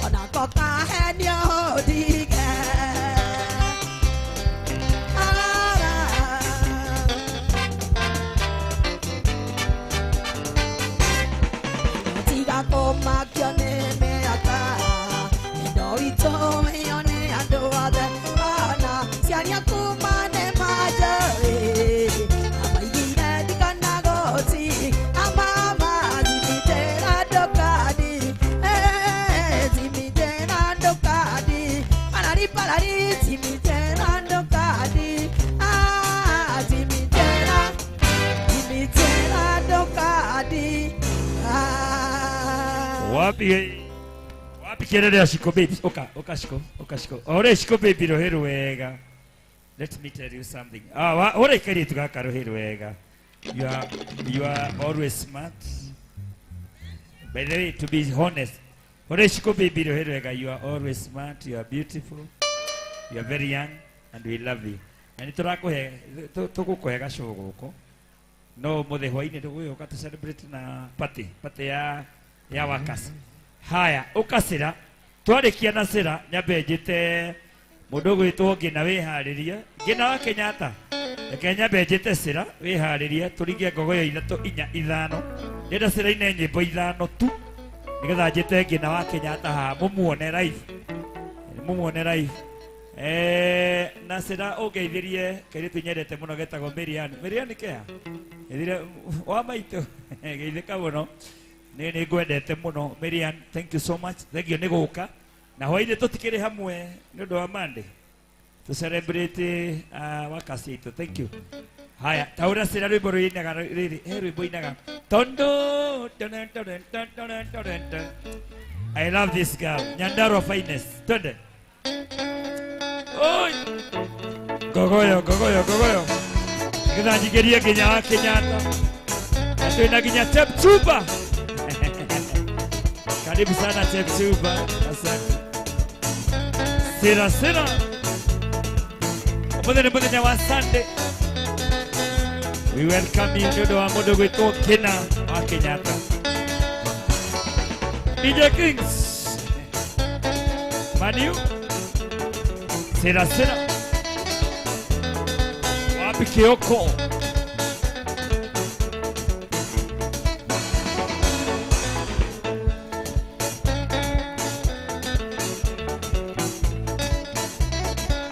onako kahenio ũndige. Arara. Tiga kũmakio nĩ mĩaka indo itũ ĩyo nĩ andũ othe ona ciaria kuma nĩ manjũĩ amaigire ndikanagũti amama thimithĩra ndũkandi thimithĩra ndũkandi parari parari thimithĩra ndũkandi ah thimithĩra thimithĩra ndũkandi ah. Wapi wapi kelele ya Shiko Baby? Oka, oka Shiko, oka Shiko. Ore Shiko Baby rohe wega. Let me tell you something. Ah, wa, ore kairĩtu gaka rũhĩ rwega. You are always smart. By the way, to be honest, ore Shiko Baby rũhĩ rwega, you are always smart, you are beautiful, you are very young and we love you. Na nĩ tũrakũhe tũgũkũhe gacũgũ gũkũ. No mũthĩ hwainĩ tũgũgĩũka tũ celebrate na party, party ya workers. Haya, ũkacĩra twarĩkia na cĩra nyambe njĩte mũndũ ũgwĩtwo Ngĩna wĩharĩrie Ngĩna wa Kenyatta reke nyambe njĩte cĩra wĩharĩrie tũringe ngogoyo ithatũ inya ithano ndĩrenda cĩra ine nyĩmbo ithano tu nĩgetha njĩte Ngĩna wa Kenyatta haha mũmuone live mũmuone live. Na cĩra ũngeithĩrie kairĩtu nyendete mũno getagwo Miriam. Miriam kea ĩthire wa maitũ geithĩka mũno nĩ ngwendete mũno Miriam, thank you so much, thank you nĩ gũka na hwainĩ tũtikĩrĩ hamwe nĩ ũndũ wa Monday to celebrate workers itũ, thank you. Haya taũra cĩra rwĩmbo rũinaga rĩrĩ he rwĩmbo inaga tondo tonen tonen tonen tonen tonen. I love this girl, Nyandarua finest, twende. Oi gogoyo gogoyo gogoyo nĩgetha njingĩrie nginya wa Kenyatta na twĩna nginya Chepchumba. Karibu sana Chepchumba, asante. Sira sira ũmũthĩ nĩ mũthenya wa Sunday, we welcome you nĩ ũndũ wa mũndũ gwĩtwo Kina wa Kenyatta. DJ Kings Maniu Sera Sera wapi Kioko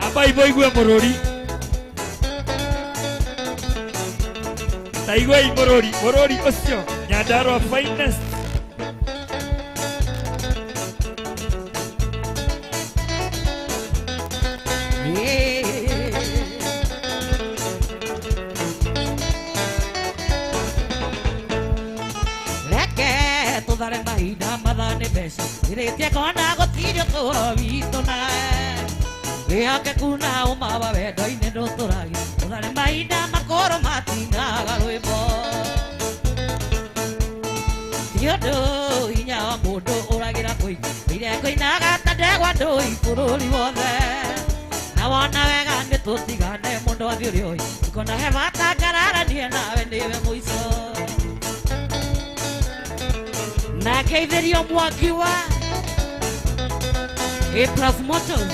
amba ibo igue mururi ta igwe mururi mururi ucio Nyandarua finest Reke tuthare mahinda mathane mbeca ĩrĩtie kona gũtirĩ ũtũũro witũ nawe wĩhokeku na ũma wa wendo-inĩ ndũtũragia tuthare mahinda makũrũ matinaga rwĩmbo ti ũndũ hinya wa mũndũ ũragĩra kũingĩ ire kũinaga ta ndegwa ndũi bũrũri wothe na wona wega nĩ tũtigane mũndũ athiĩ ũrĩa ũĩ ngona he bata ngararanie nawe nĩwe mũico na ngeithĩrio mwaki wa A Plus Motors.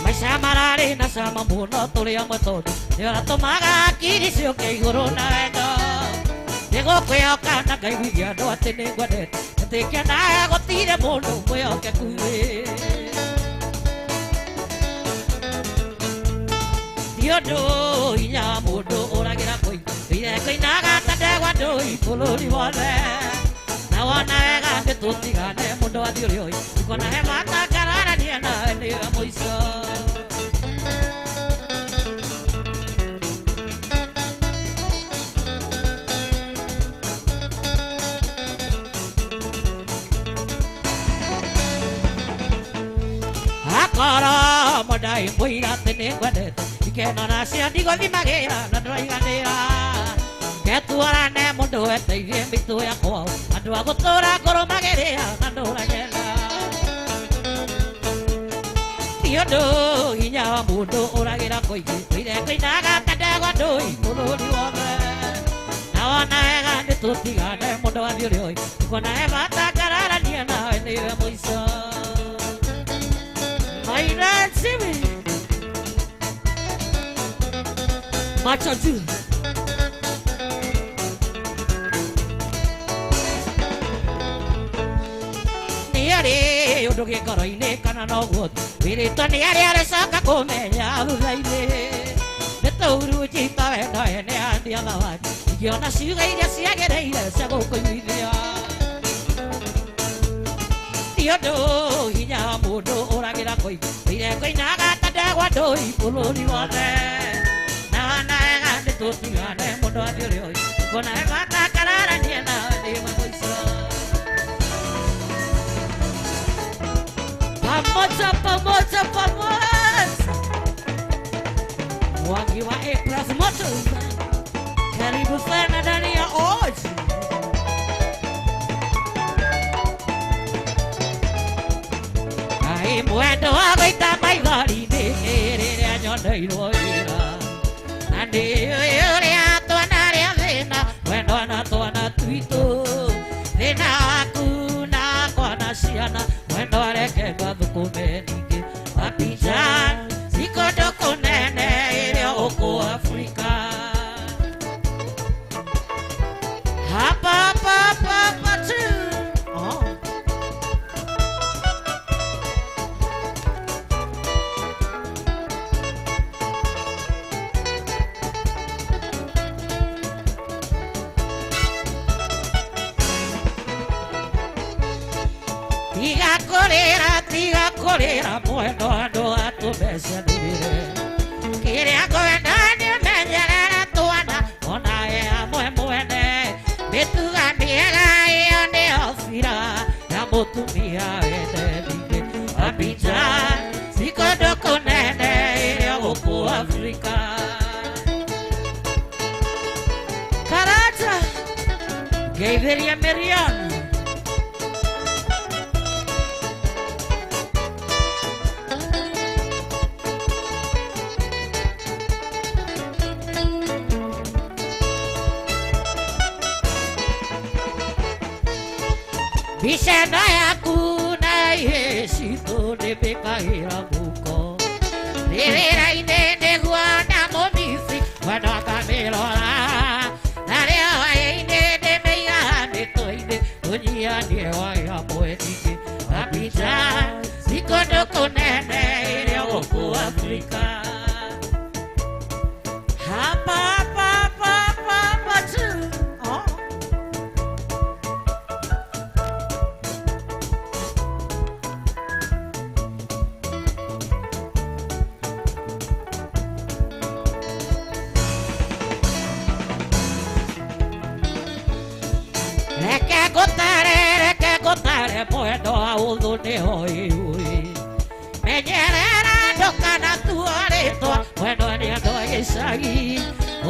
Maica mararĩ na cama mũno tũrĩ amwe tondũ nĩ ũratũmaga hakiri ciũke igũrũ na wendo nĩgũkwĩhoka na ngaiguithia andũ atĩ nĩ ngwendete njĩtĩkia nawe gũtirĩ mũndũ mwĩhokeku ĩ ti ũndũ hinya wa mũndũ ũragĩra kũingĩ ire kũinaga ta ndegwa ndũi bũrũri wothe na wona wega nĩ tũtigane mũndũ athiĩ ũrĩa ũĩ ngona he bata ngararanie nawe nĩwe mũico akorwo mũndai mũira atĩ nĩ ngwendete ikeno nacio ndigũthimagĩra na ndũraiganĩra ketuorane mũndũ eteithie mĩtũ ya kwao andũ a gũtũra ngũrũmagĩrĩra na ndũranyenda ti ũndũ hinya wa mũndũ ũragĩra kũingĩ tũire kũinaga ta ndegwa ndũi bũrũri wothe na wona wega nĩ tũtigane mũndũ athiĩ ũrĩa ũĩ ngona he bata ngararanie nawe nĩwe mũico Maina Jimmy Macho juu nĩ arĩ ũndũ gĩkoro-inĩ kana noguo tu wĩrĩtwo nĩ arĩa arĩcoka kũmenya thutha-inĩ nĩ tũurunjita wendo ene andia thamaki ingĩona ciugo iria ciagĩrĩire cia gũkũiguithia ti ũndũ hinya wa mũndũ ũragĩra kũingĩ ire kũinaga ta ndegwa ndũi bũrũri wothe na wona wega nĩ tũtigane mũndũ athiĩ ũrĩa ũĩ ngona he bata ngararanie nawe nĩwe mũico pamoja pamoja pamoja Mwangi wa A Plus Motors karibu sana ndani ya Oji Ai mwendo wa gũita maithori-inĩ rĩrĩa nyoneirwo wĩra na ndĩũĩ ũrĩa twanarĩa thĩna mwendwa na twana twitũ thĩna waku nakwa na ciana mwendwa reke ngathũkũme ningĩ Abidjan sikũndũ kũnene ĩrĩa gũkũ Afrika hapa hapa hapa hapa tu oh. Tiga kũrĩra mwendo andũ atũmecanĩrĩre kĩrĩa ngwenda nĩ ũmenyerere twana onawe amwe mwene mĩtuga mĩega ĩyo nĩyo bira ya mũtumia wende ningĩ Abidjan si kũndũ kũnene ĩrĩa gũkũ Afrika Karata ngeithĩria Miriam Mbica ĩno yaku na ihĩ citũ nĩmbĩkagĩra mũhuko. Ndĩ wĩra-inĩ nĩguo na mũmisi mwendwa ngamĩrora. Narĩo hwaĩ-inĩ ndĩmĩigaga mĩtwe-inĩ tũnyihanĩre waya mweri-inĩ. Abidjan si kũndũ kũnene ĩrĩa gũkũ Afrika. Hapa hapa hapa hapa hapa tu. Oh. Reke ngũtare, reke ngũtare mwendwa ũthũ nĩho ĩũĩ. Menyerera ndũkanatua rĩtwa mwendwa nĩ andũ a gĩcagi.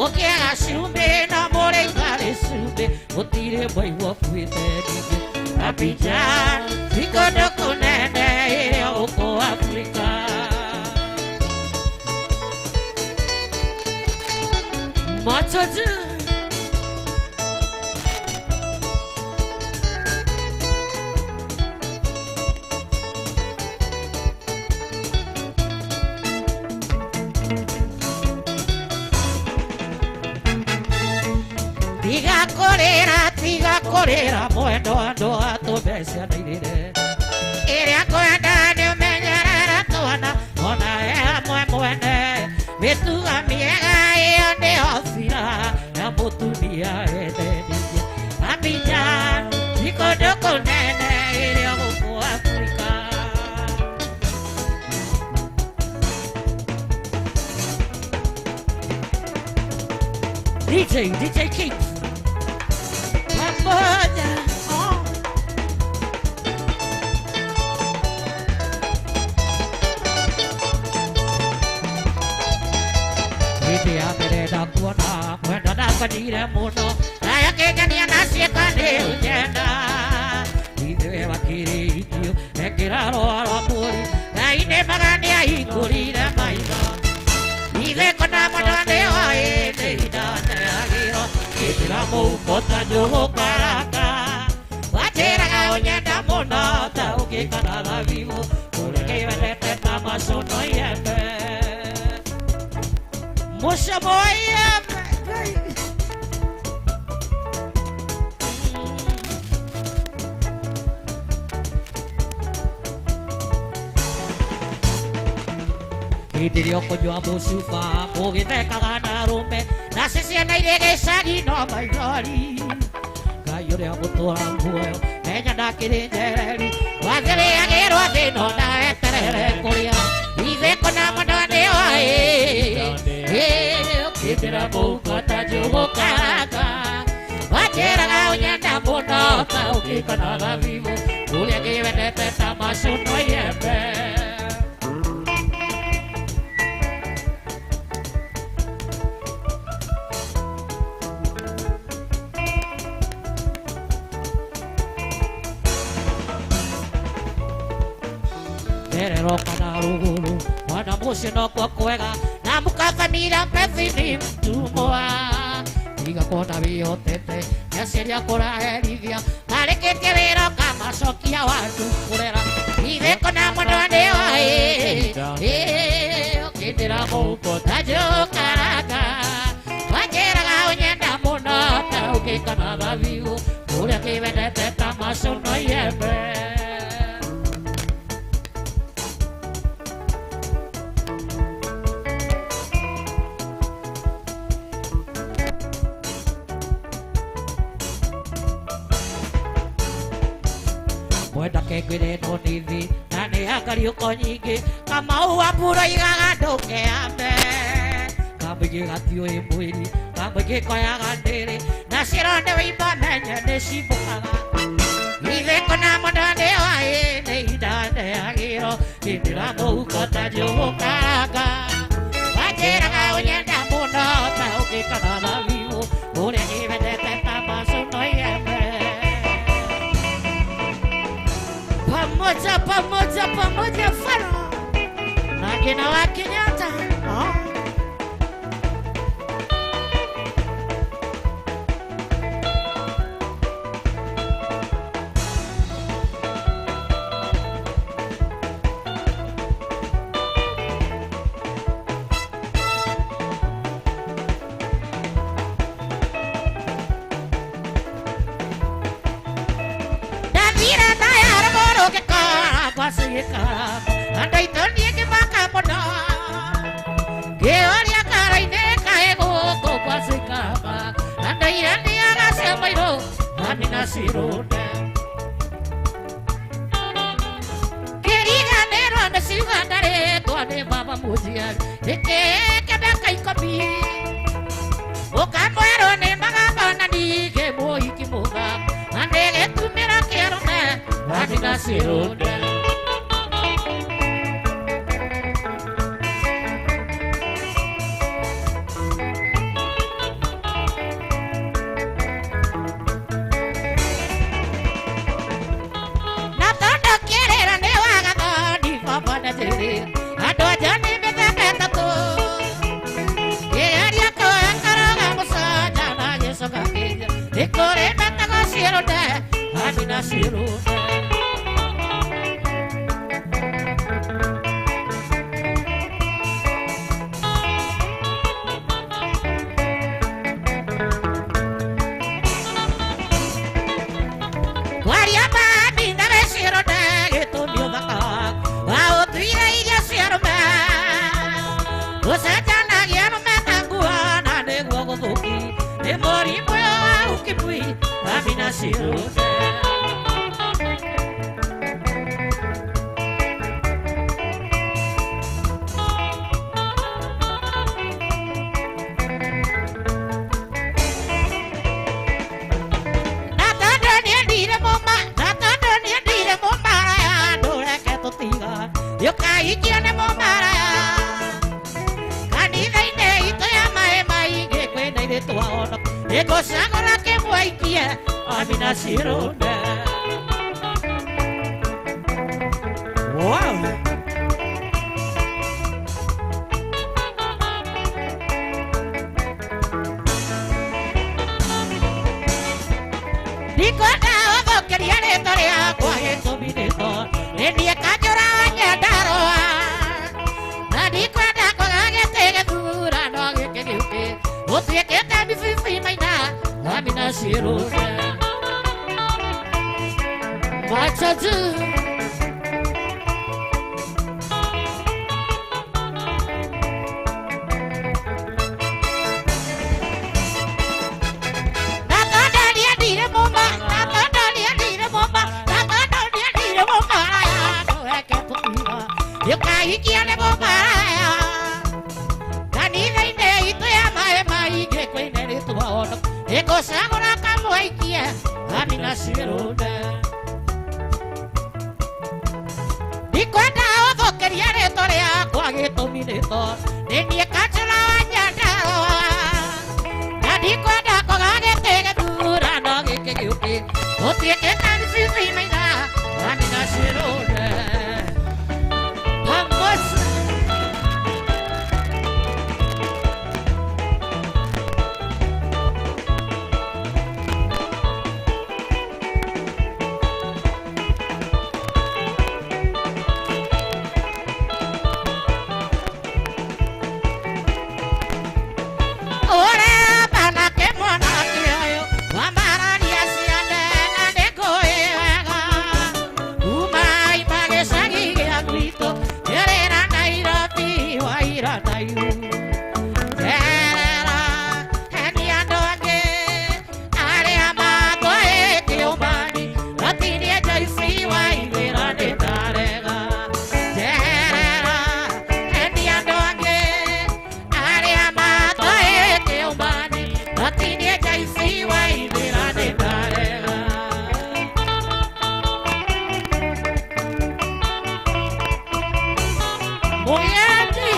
Ũkĩaga cumbĩ no mũrĩikarĩ cumbĩ gũtirĩ mũigua ũkuĩte ningĩ. Abidjan ti kũndũ kũnene ĩrĩa gũkũ Afrika. Macho juu. Tiga kũrĩra, tiga kũrĩra mwendwa ndũgatũme ciana irĩre. Ĩrĩa ngwenda nĩ ũmenyerere twana ona we hamwe mwene. Mĩtugo mĩega ĩyo nĩyo silaha ya mũtumia wende ningĩ. Abidjan ti kũndũ kũnene ĩrĩa gũkũ Afrika. DJ, DJ Keith. Pamoja. Oh. Hĩndĩ ya mbere ndakuona mwendwa ndakenire mũno nayo kĩngenia na ciĩko nĩ ũnyenda ithuĩ wakĩrĩithio ekĩra rũa rwa mbũri Ngai nĩ magani ahingũrire maitho ithuĩ kũna mwendwa nĩ oĩ nĩ indaneagĩrwo kĩndĩra mũhuko ta njũgũ karanga wanjĩraga ũnyenda mũno ta ũngĩkana thabibũ kũrĩa kĩwendete ta macono iembe Mũcamo wa iembe Ngai. Hĩndĩ ĩrĩa ũkũnyua mũcuba mũgĩthekaga na arũme nacio ciana irĩ gĩcagi no maithori Ngai ũrĩa mũtũra muoyo menya ndakĩrĩ njereri wathĩrĩagĩrwo thĩna ona weterere kũrĩa ithe kũna mwendwa nĩ oĩ ũkĩndĩra mũhuko ta njũgũ karanga wanjĩraga ũnyenda mũno ta ũngĩkona thabibũ ũrĩa ngĩwendete ta macuno iembe. Terero kana rũgũrũ mwana mũciĩ nokuo kwega na mũkabamira mbethi nĩ mtumwa tiga kuona wĩhotete nĩaciaria kũraherithia marĩkĩtie wĩra ũkamacokia wandu kũrera ithe kũna mwendwa nĩ oĩ ũkĩndĩra mũhuko ta njũkaranga wanjĩraga ũnyenda mũno ta ũngĩkana thabibũ ũrĩa kĩwendete ta macuno iembe. Mwenda kengwĩre no nĩ thĩ na nĩ hakariũko nyingĩ Kamau wa mbura igaga ndũkeame kamũingĩ gatiũĩ mwĩri kamũingĩ koyaga ndĩrĩ na cironde wĩimba menye nĩ cimbũkaga ithe kũna mwendwa nĩ oĩ nĩ indaneagĩrwo kĩndĩra mũhuko ta njũgũ karanga wanjĩraga ũnyenda mũno ta ũngĩkana thabibũ ũrĩa ngĩwendete ta macuno iembe. Pamoja, pamoja, pamoja, fano na kina wa Kenyatta. Oh. gwacikara andũ aitũ niĩ ngĩmaka mũno ngĩũria kara-inĩ kaĩ gũkũ gwacikama andũ aira ndĩaga cia mairũ mami na cirũnde kĩriganĩrwo nĩ ciuga ndarĩtwa nĩ mama mũciari nĩkĩĩke mĩaka ikũmi ũkamwerwo nĩ magamba na ningĩ mũhiki mũgamba na nĩgĩtumĩra kĩarũme mami na cirũnde na tondũ kĩrĩra nĩ wagathoni baba na njĩrĩra andũ anja nĩ mĩthemba ĩtatũ kĩgeria kũekaraga mũcanja na gĩcoka kĩnja nĩ kũrĩ metagwo ciĩrũnde mami na ciĩrũnde kwaria mami na gĩciĩrũnde gĩtũmi ũthaka waũtuire irio cia arũme gũcenjanagia arũme ta nguo na nĩguo gũthũki nĩ mũrimũ ũyũ wa ukimwi mami na ciĩrũnde na tondũ nĩendire mũma na tondũ nĩendire mũmaraya ndũreke tũtiga yũkahikia nĩ mũmaraya kanitha-inĩ itũ ya maĩ maingĩ kwĩna irĩtũ wahonoka nĩngũcagũra kĩmwaikie mami na cirũnde Wow. Ndikwenda gũthũkĩria rĩtwa rĩakwa gĩtũmi nĩ tondũ nĩ niĩ kanjũra wa Nyandarũa na ndikwenda kwaga gĩtĩ gĩthurano gĩkĩ gĩũkĩ gũtuĩkĩte mĩbibi maina mami na ciĩrũnde Machaji. Na tondũ nĩendire mũma na tondũ nĩendire mũma na tondũ nĩendire mũmaraya ndũreke tũtiga yũkahikia nĩ mũmaraya kanitha-inĩ itũ ya maĩ maingĩ kwĩna rĩtwa honoka nĩngũcagũra kamwaikie mami na ciĩrũnde ndikwenda gũthũkĩria rĩtwa rĩakwa gĩtũmi nĩ tondũ nĩ niĩ kanjũra wa Nyandarũa na ndikwenda kwaga gĩtĩ gĩthurano gĩkĩ gĩũkĩ gũtuĩkĩte mĩbibi maina mami na ciĩrũnde Vamos. Ore banake mwanake ũyũ wamararia ciana na nĩngũĩ wega uma ima gĩcagi gĩa gwitũ njerera Nairobi waira Nairu njerera heni andũ angĩ arĩa matwaĩte ũmani gatinie njaici waithĩra nĩ ndarega njerera heni andũ angĩ arĩa matwaĩte ũmani gatinie njaici waithĩra nĩ ndarega Muyendi.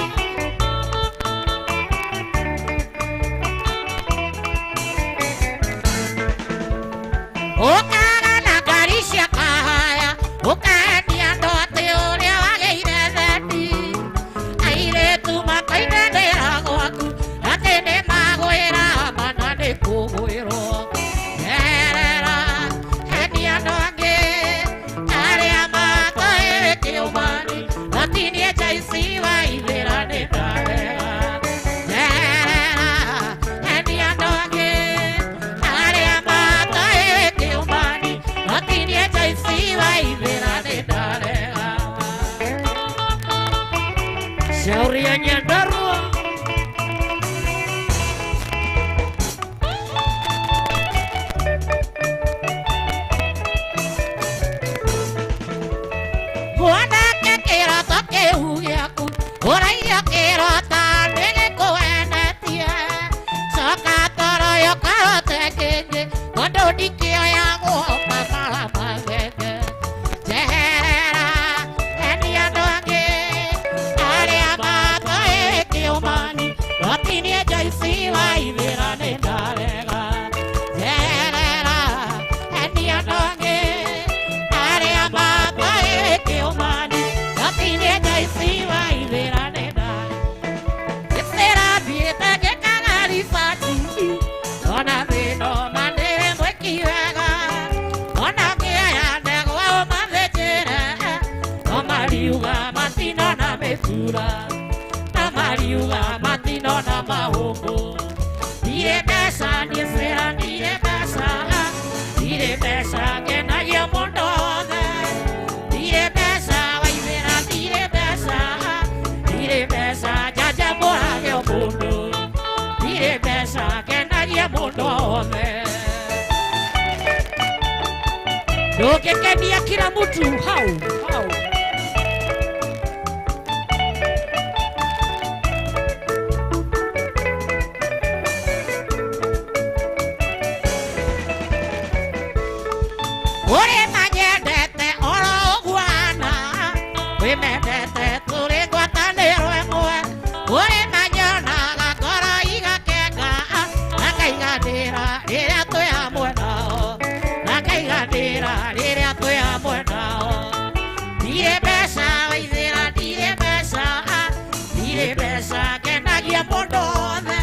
Ũkaga na ngari cia kahaya ũkenia andũ atĩ ũrĩa wagĩire thendi airĩtu makoinanĩra gwaku atĩ nĩ magwĩra mana nĩ kũgwĩrwo njerera heni andũ angĩ arĩa matoĩte ũmani gatinie njaici waithĩra nĩ ndarega njerera heni andũ angĩ arĩa matoĩte ũmani gatinie njaici waithĩra nĩ ndarega ici waithĩra nĩnda ĩtĩrathiĩte ngĩkaga ribati ona thĩno manĩrĩ mwĩki wega ona ngĩoya ndegwa ũmathĩnjĩre no mariuga matinona mĩtura na mariuga matinona mahũngũ ndirĩ mbeca niĩ cĩra ndirĩ mbeca ndirĩ mbeca ngenagia mũndũ wothe ndirĩ mbeca waithĩra ndirĩ mbeca ndirĩ mbeca njanjamũrage mũndũ ndirĩ mbeca ngenagia mũndũ wothe ndũngĩkenia kila mtu hau hau ũrĩ manyendete oro ũguo hana wĩmendete tũrĩ ngwatanĩro ĩmwe ũrĩ manyonaga ngoro igakenga nakaiganĩra rĩrĩa twĩ hamwe nao nakaiganĩra rĩrĩa twĩ hamwe nao ndirĩ mbeca waithĩra ndirĩ mbeca ndirĩ mbeca ngenagia mũndũ wothe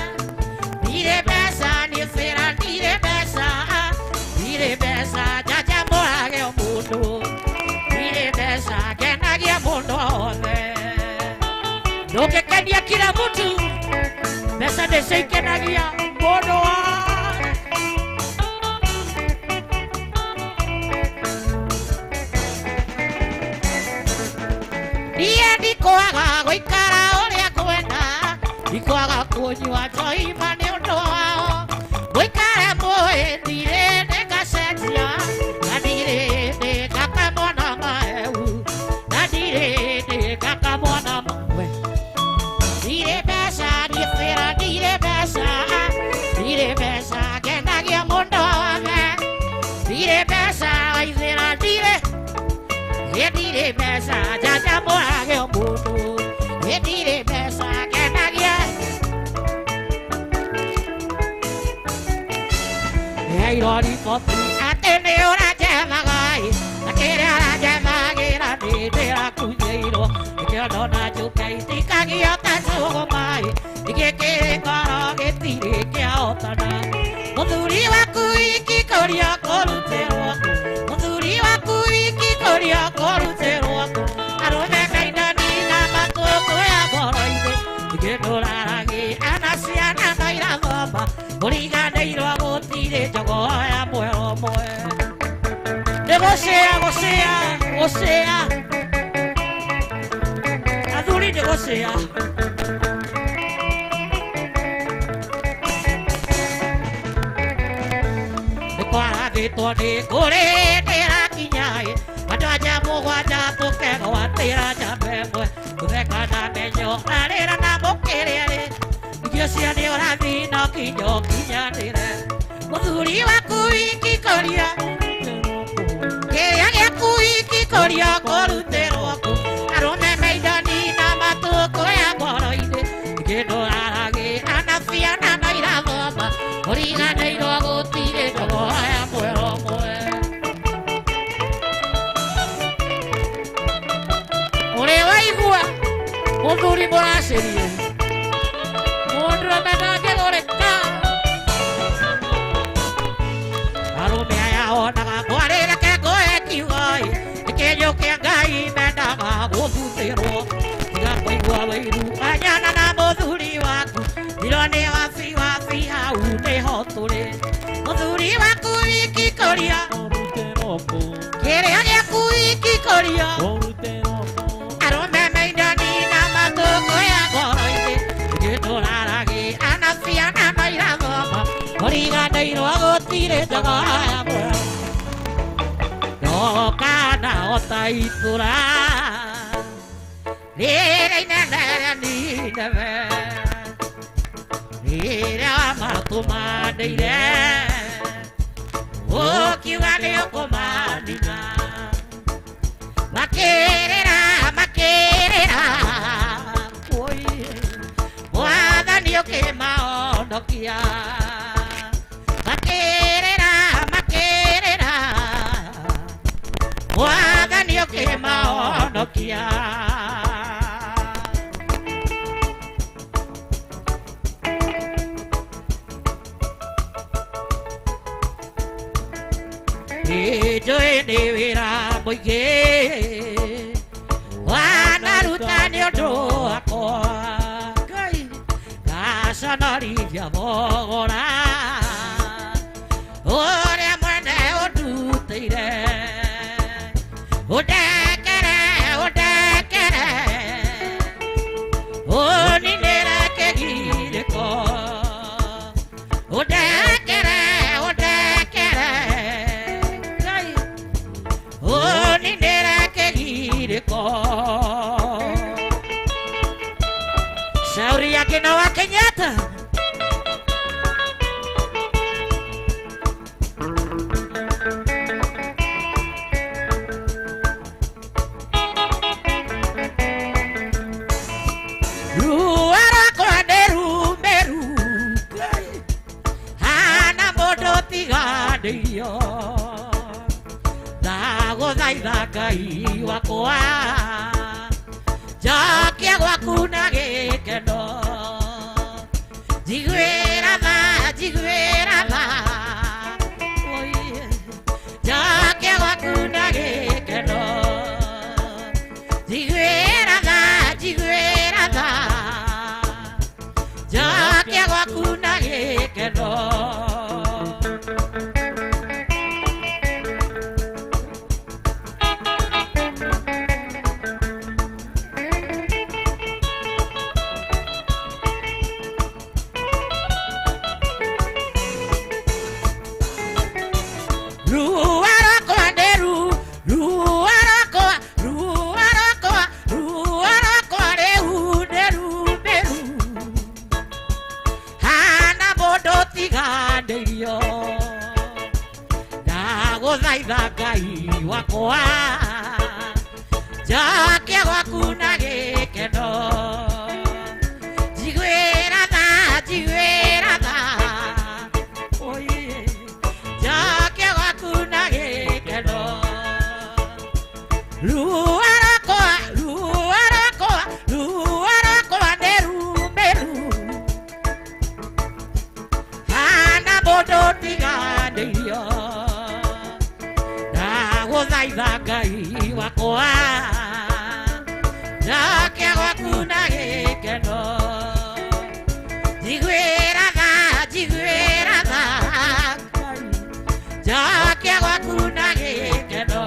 ndirĩ mbeca niĩ cĩra ndirĩ mbeca ndirĩ mbeca njanjamũrage mũndũ ndirĩ mbeca ngenagia mũndũ wothe ndũngĩkenia kila mtu mbeca nĩcio ikenagia mũndũ wothe niĩ ndikwaga gũikara ũrĩa ngwenda ndikwaga kũnyua njohi ma nĩ ũndũ wao gũikara mũĩ ndirĩ ndĩgacenjia na ndirĩ ndĩgakamona mahehu na ndirĩ ndĩgakamona mawe ndirĩ mbeca niĩ cĩra ndirĩ mbeca ndirĩ mbeca ngenagia mũndũ wothe ndirĩ mbeca waithĩra ndirĩ ndirĩ mbeca njanjamũrage mũndũ ndirĩ mbeca ngenagia heirwo riboti atĩ nĩ ũranjethaga ĩ na kĩrĩa ũranjethagĩra nĩ ndĩrakunyĩirwo nĩkĩo ndona njũke itikagio ta njũgũma ĩ ningĩ kĩrĩ ngoro gĩtirĩ kĩahotana mũthuri waku ikikũria kũrutĩrwo kũ mũthuri waku ikikũria kũrutĩrwo kũ arũme kainani na matũkũ ya ngoro-inĩ ningĩ ndũraragi ana ciana no irathoma ũriganĩirwo gũtirĩ njogoo ya mwero ũmwe nĩ gũcĩa gũcĩa gũcĩa athuri nĩ gũcĩa nĩ kwarathĩtwo nĩ kũrĩ ndĩrakinya ĩ andũ anja mũgwanja tũkegwatĩra njamba ĩmwe gũtheka na menyo arĩra na mũkĩrĩa rĩ irio cia nĩ ũrathi no nginya ũkinyanĩre mũthuri waku ikikũria kĩrĩa gĩaku ikikũria kũrutĩrwo kũ arũme maindani na matũkũ ya ngoro-inĩ kĩndũraragĩ anabiana no irathoma ũriganĩirwo gũtirĩ njogoo ya mwero ũmwe ũrĩ waigua mũthuri mũracĩrie mũndũrũme ndangĩgũrĩka arũme aya onaga ngwarĩreke ngũhe kiugo ĩ nĩkĩnyũ kĩa Ngai mendaga gũbuthĩrwo tiga kũigua wĩiru anyana na mũthuri waku ndiro nĩ wabi wabi hau nĩho tũrĩ mũthuri waku ikikũria kĩrĩa gĩaku ikikũria arũme maindani na matũkũ ya ngoro-inĩ gĩtũraragi anabiana no irathoma ũriganĩirwo gũtirĩ njogoo ya mwero ndokana ota itũra rĩrĩa inene rĩa Nineve rĩrĩa matũmanĩire ũkiuga nĩ ũkũmanina makĩrĩra makĩrĩra woi mwathani ũkĩmahonokia makĩrĩra makĩrĩra mwathani ũkĩmahonokia. Nĩ wĩra mũingĩ wanaruta nĩ ũndũ wakwa Ngai ngaconorithia thogora ũrĩa mwene ũndutĩire ũndekere ũndekere ũninĩre kĩgirĩko ũndekere ũndekere Ngai ũninĩre kĩgirĩko shauri yake na wa Kenyatta. Ruo rwakwa nĩ rumĩru hana mũndũ tiganĩirio ndagũthaitha Ngai wakwa njokie gwaku na gĩkeno njiguĩra tha njiguĩra tha Oi, njokie gwaku na gĩkeno njiguĩra tha njiguĩra tha njokie gwaku na gĩkeno. Ruo rwakwa nĩ ruo rwakwa ruo rwakwa ruo rwakwa rĩu nĩ rumĩru hana mũndũ tiganĩirio ndagũthaitha Ngai wakwa njokie gwaku na gĩkeno njiguĩra tha njiguĩra tha Oi, njokie gwaku na gĩkeno ruo rwakwa ruo rwakwa ruo rwakwa nĩ rumĩru hana mũndũ tiganĩirio ndagũthaitha Ngai wakwa njokie gwaku na gĩkeno njiguĩra tha njiguĩra tha Ngai njokie gwaku na gĩkeno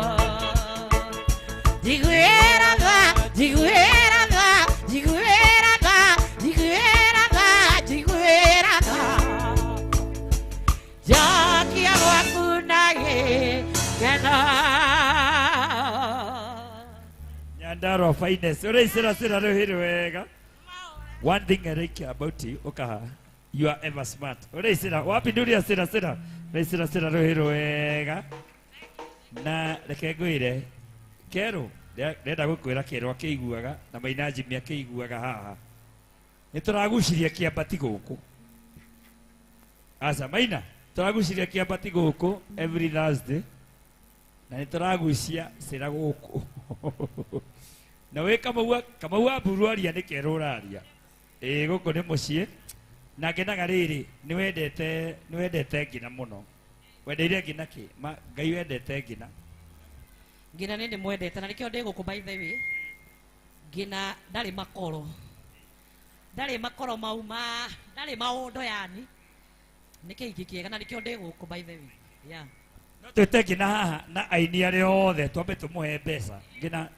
njiguĩra tha njiguĩra tha njiguĩra tha njiguĩra tha njiguĩra tha njokie gwaku na gĩkeno. Nyandarua finest. Ũrĩa cira rũhĩ wega. One thing I like about you, ukaha, you are ever smart. Ũrĩa cira, wapi nduria cira cira. Ũrĩa cira cira rũhĩ wega. Na reke ngwĩre, Kerũ, ndĩrenda gũkwĩra Kerũ akĩiguaga na Maina Jimmy akĩiguaga haha. Nĩ tũragucirie kĩambati gũkũ. Aca Maina, tũragucirie kĩambati gũkũ every Thursday. Na nĩ tũragucia cira gũkũ. Na wĩ Kamau Kamau wa Mburu aria nĩ Kerũ ũraria. Ĩĩ gũkũ nĩ mũciĩ. Na ngenaga rĩrĩ, nĩ wendete nĩ wendete ngina mũno. Wendeire ngina kĩ? Ma Ngai wendete ngina. Ngina nĩ ndĩmwendete na nĩkĩo ndĩ gũkũ by the way. Ngina ndarĩ makoro ndarĩ makoro mau ma ndarĩ maũndũ yani nĩ kĩhiki kĩega na nĩkĩo ndĩ gũkũ by the way, yeah. No twĩte ngina haha na aini arĩa othe twambe tũmũhe mbeca. Ngina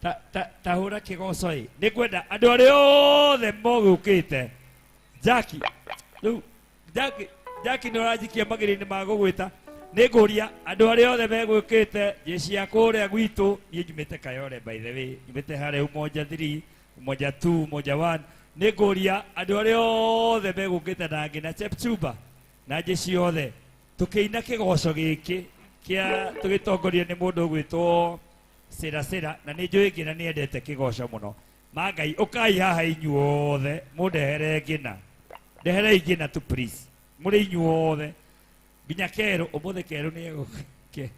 ta ta ta hũra kĩgoco ĩ. Nĩ ngwenda andũ arĩa othe mogũkĩte. Jackie, rĩu Jackie, Jackie nĩ ũranjikia magĩrĩ-inĩ ma gũgwĩta. Nĩ ngũria andũ arĩa othe megũkĩte jeshi ya kũrĩa gwitũ, niĩ njumĩte Kayole by the way, njumĩte harĩa Umoja 3, Umoja 2, Umoja 1. Nĩ ngũria andũ arĩa othe megũkĩte na ngina Chepchumba na jeshi yothe tũkĩina kĩgoco gĩkĩ kĩa tũgĩtongorio nĩ mũndũ ũgwĩtwo Sera Sera, na nĩ njũĩ ngina nĩ endete kĩgoco mũno. Ma Ngai ũkai haha inyuothe mũndehere ngina, ndeherei ngina tu please, mũrĩ inyuothe nginya Kerũ. Ũmũthĩ Kerũ nĩ egũke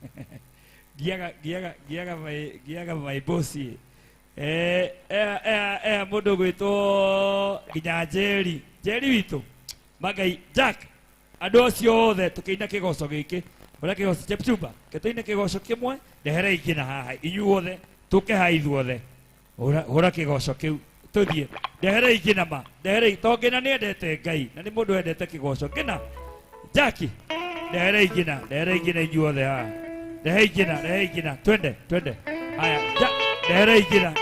ngiaga ngiaga ngiaga my ngiaga my boss eh eh eh mũndũ ũgwĩtwo nginya Njeri Njeri witũ. Ma Ngai Jack, andũ acio othe tũkĩina kĩgoco gĩkĩ Hũra kĩgoco Chepchumba ketũine kĩgoco kĩmwe ndehere ingĩ na haha inyuothe tũke haha ithuothe hũra kĩgoco kĩu tũthiĩ ndehere ingĩ na ma ndehere to ngĩna nĩendete Ngai na nĩ mũndũ wendete kĩgoco ngĩna Jackie ndehere ingĩ na inyuothe haha ndehere ingĩ na twende twende haya ndehere ingĩ na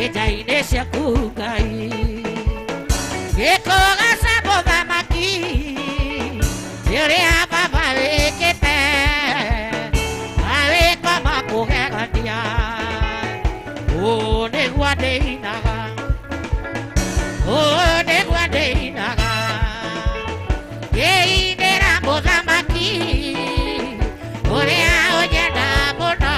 Njaine ciaku Ngai gĩkũgaca mũthamaki rĩrĩa baba wĩkĩte mawĩko makũgegania ũũ nĩguo ndĩinaga ũũ nĩguo ndĩinaga ngĩinĩra mũthamaki ũrĩa ũnyenda mũno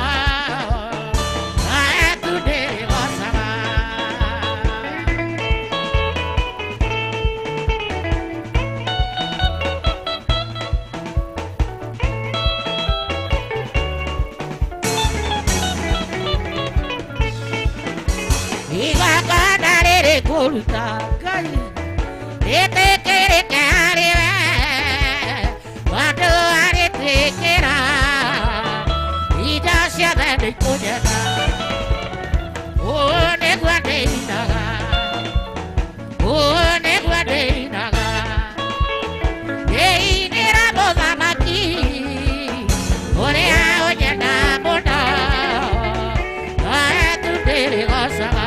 Kuruta Ngai ĩtĩkĩrĩke harĩ we tondũ arĩtĩkĩra indo ciothe nĩikũnyenda ũũ nĩguo ndĩinaga ũũ nĩguo ndĩinaga ngĩinĩra mũthamaki ũrĩa ũnyenda mũno nowe tu ndĩrĩgocaga.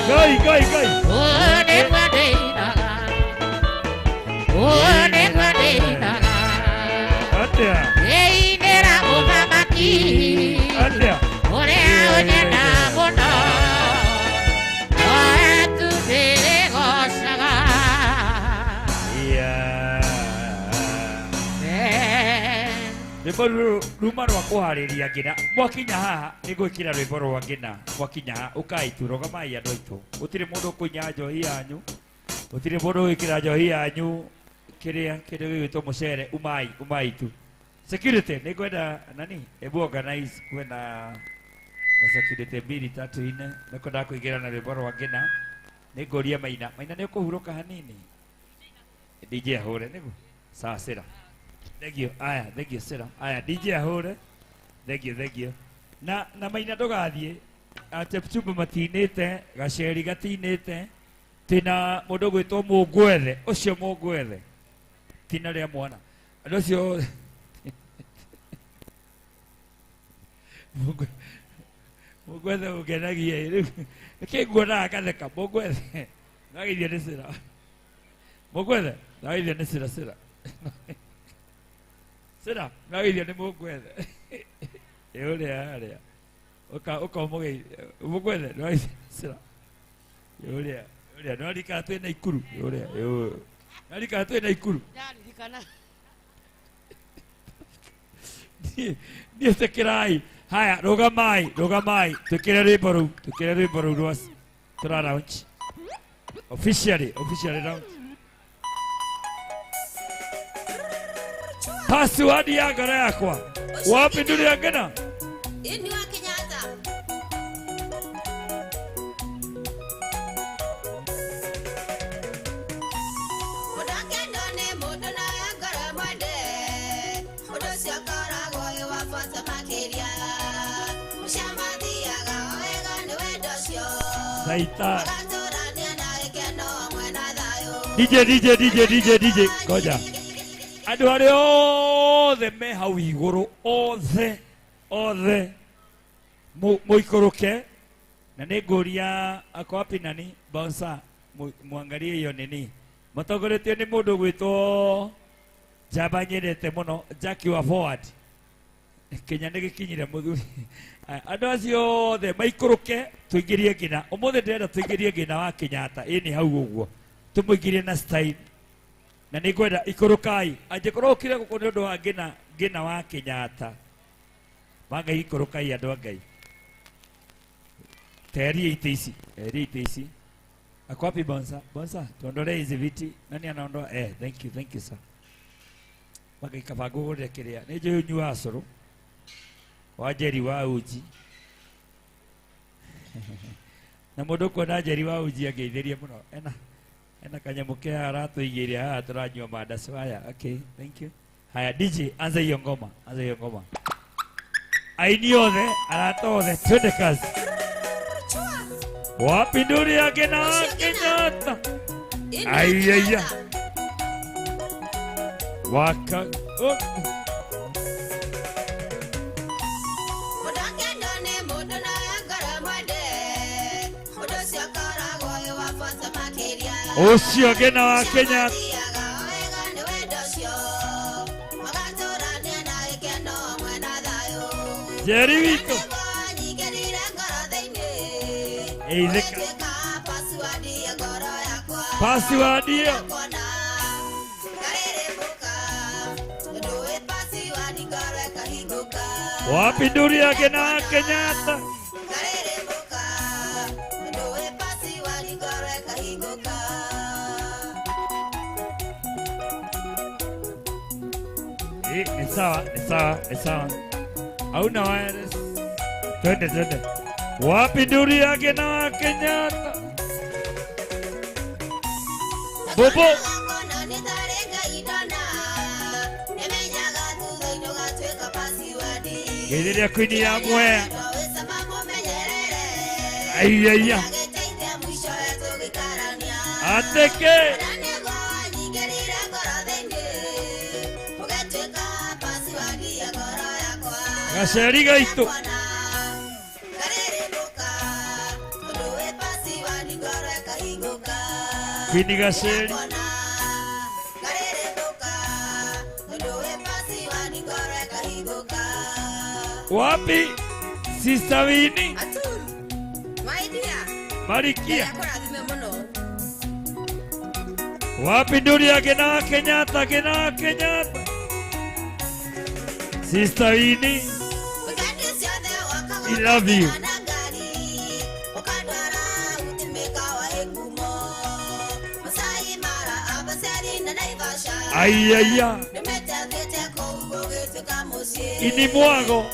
Gai gai. Atia. Atia. Rwĩmbo rũrũ ruma rwa kũharĩria ngina mwakinya haha nĩ ngwĩkĩra rwĩmbo rwa ngina mwakinya haha ũkai tu rũgamai andũ aitũ gũtirĩ mũndũ ũkũinya njohi yanyu gũtirĩ mũndũ ũgwĩkĩra njohi yanyu kĩrĩa kĩndũ gĩgwĩtwo mũcere umai umai tu security nĩ ngwenda nani ebu organize kwena na security 2 3 4 nĩ kwenda kũingĩra na rwĩmbo rwa ngina nĩ ngũria Maina Maina nĩ ũkũhurũka hanini DJ ahũre nĩguo sawa sira. Thank you. Aya, thank you, Sira. Aya, DJ ahũre. Thank you, thank you. Na Maina ndũgathiĩ. Chepchumba matinĩte, Gaceri gatinĩte. Tina mũndũ ũgwĩtwo Mũngwethe, ũcio Mũngwethe. Tina rĩa mwana. Andũ acio Mũngwethe ũngenagia rĩu. Nĩkĩ nguonaga ngatheka Mũngwethe. Nĩwageithio nĩ Sira. Mũngwethe, nĩwageithio nĩ Sira Sira. Sira, nĩwageithio nĩ Mũngwethe. Ĩ ũrĩa harĩa. Ũka ũmũgeithie. Mũngwethe, nĩwageithio nĩ Sira. Ĩ ũrĩa, ũrĩa nĩwaririkana twĩ na Ikuru. Ĩ ũrĩa, ĩ ũyũ. Nĩwaririkana twĩ na Ikuru. Ndaririkana. Niĩ tĩkĩrai. Haya, rũgamai, rũgamai. Twĩkĩre rwĩmbo rũu, twĩkĩre rwĩmbo rũu rwa tũra launch. Officially, officially launch. Password ya ngoro yakwa. Wapi nduri ngena? Ini wa Kenyatta. Mũndũ nĩ mũndũ na ngoro mwende. Ũndũ ũcio ũkoragwo wĩ wa bata makĩria. Mũcamathiaga o wega nĩ wendo ũcio. Saita. Mũgatũrania na gĩkeno hamwe na thayũ. DJ DJ DJ DJ DJ ngoja. Andũ arĩa othe me hau igũrũ othe othe mũikũrũke na nĩ ngũria ako wapi nani bouncer mwangalie hiyo nini matongoretio nĩ mũndũ ũgwĩtwo njamba nyendete mũno Jackie wa forward. Kenya nĩ gĩkinyire mũthuri. Aya, andũ acio othe maikũrũke tũingĩrie ngina. Ũmũthĩ ndĩrenda tũingĩrie ngina wa Kenyatta. Ĩ nĩ hau ũguo. Tũmũingĩrie na style. Na nĩ ngwenda ikũrũkai. Angĩkorwo ũkire gũkũ nĩ ũndũ wa ngina ngina wa Kenyatta. Wa Ngai ikũrũkai andũ a Ngai. Teheria itĩ ici. Teheria itĩ ici. Ako wapi Bonsa? Bonsa, tuondolee hizi viti. Nani anaondoa? Thank you, thank you sir. Magai kaba ngũgũrĩre kĩrĩa. Nĩ njũĩ ũnyuaga cũrũ. Wa Njeri wa uji. Na mũndũ ũkuona Njeri wa uji angeithĩrie mũno. Ena kanyamũ ke haha aratũigĩire haha tũranyua mandacu haya. Okay, thank you. Haya DJ, anza hiyo ngoma, anza hiyo ngoma. Aini othe, arata othe, twende kazi. Wapi nduri yake na Kenyatta? Aiya. Waka. Oh. Ũcio ngina wa Kenyatta. Njeri witũ. Eithĩka. Password ĩyo. Wapi nduri yake na Kenyatta? Ni sawa, ni sawa, ni sawa. Hauna wireless. Twende, twende. Wapi nduri yake na Kenyatta? Bobo. Geithĩria Queen ya Mwea. Aiya. Ateke. Gaceri gaitũ. Queen Gaceri. Wapi Sister Winnie? Marikia. Wapi nduri ya Ngina Kenyatta, Ngina Kenyatta. Sister Winnie, I love you. Aiya. Ini mwago.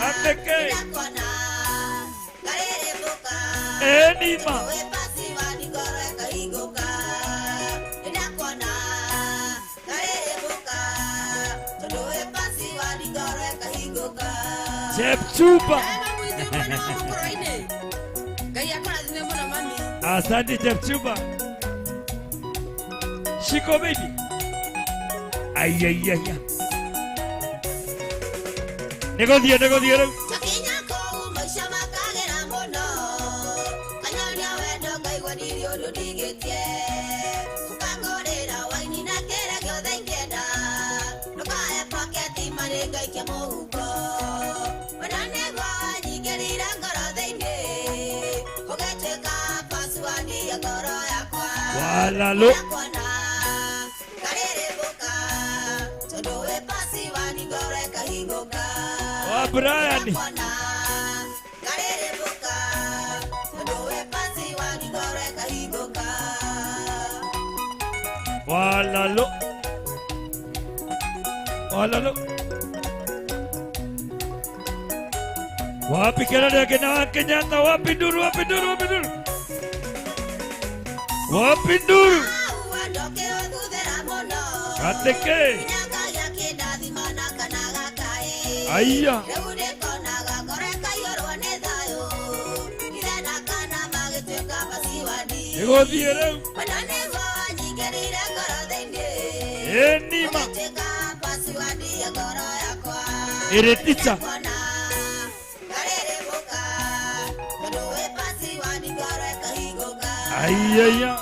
Ateke. Enima. Chepchupa. Asante Chepchupa. Shiko baby. Ay ay ay. Negocio, negocio. Walalo. Wa Brian. Walalo. Walalo. Wapi kelele kina Kenyatta, wapi nduru, wapi nduru, wapi nduru. Wapi nduru. Ateke. Aiya. Nĩgũthiĩ rĩu. Enima. Ĩrĩ ticha. Aiya.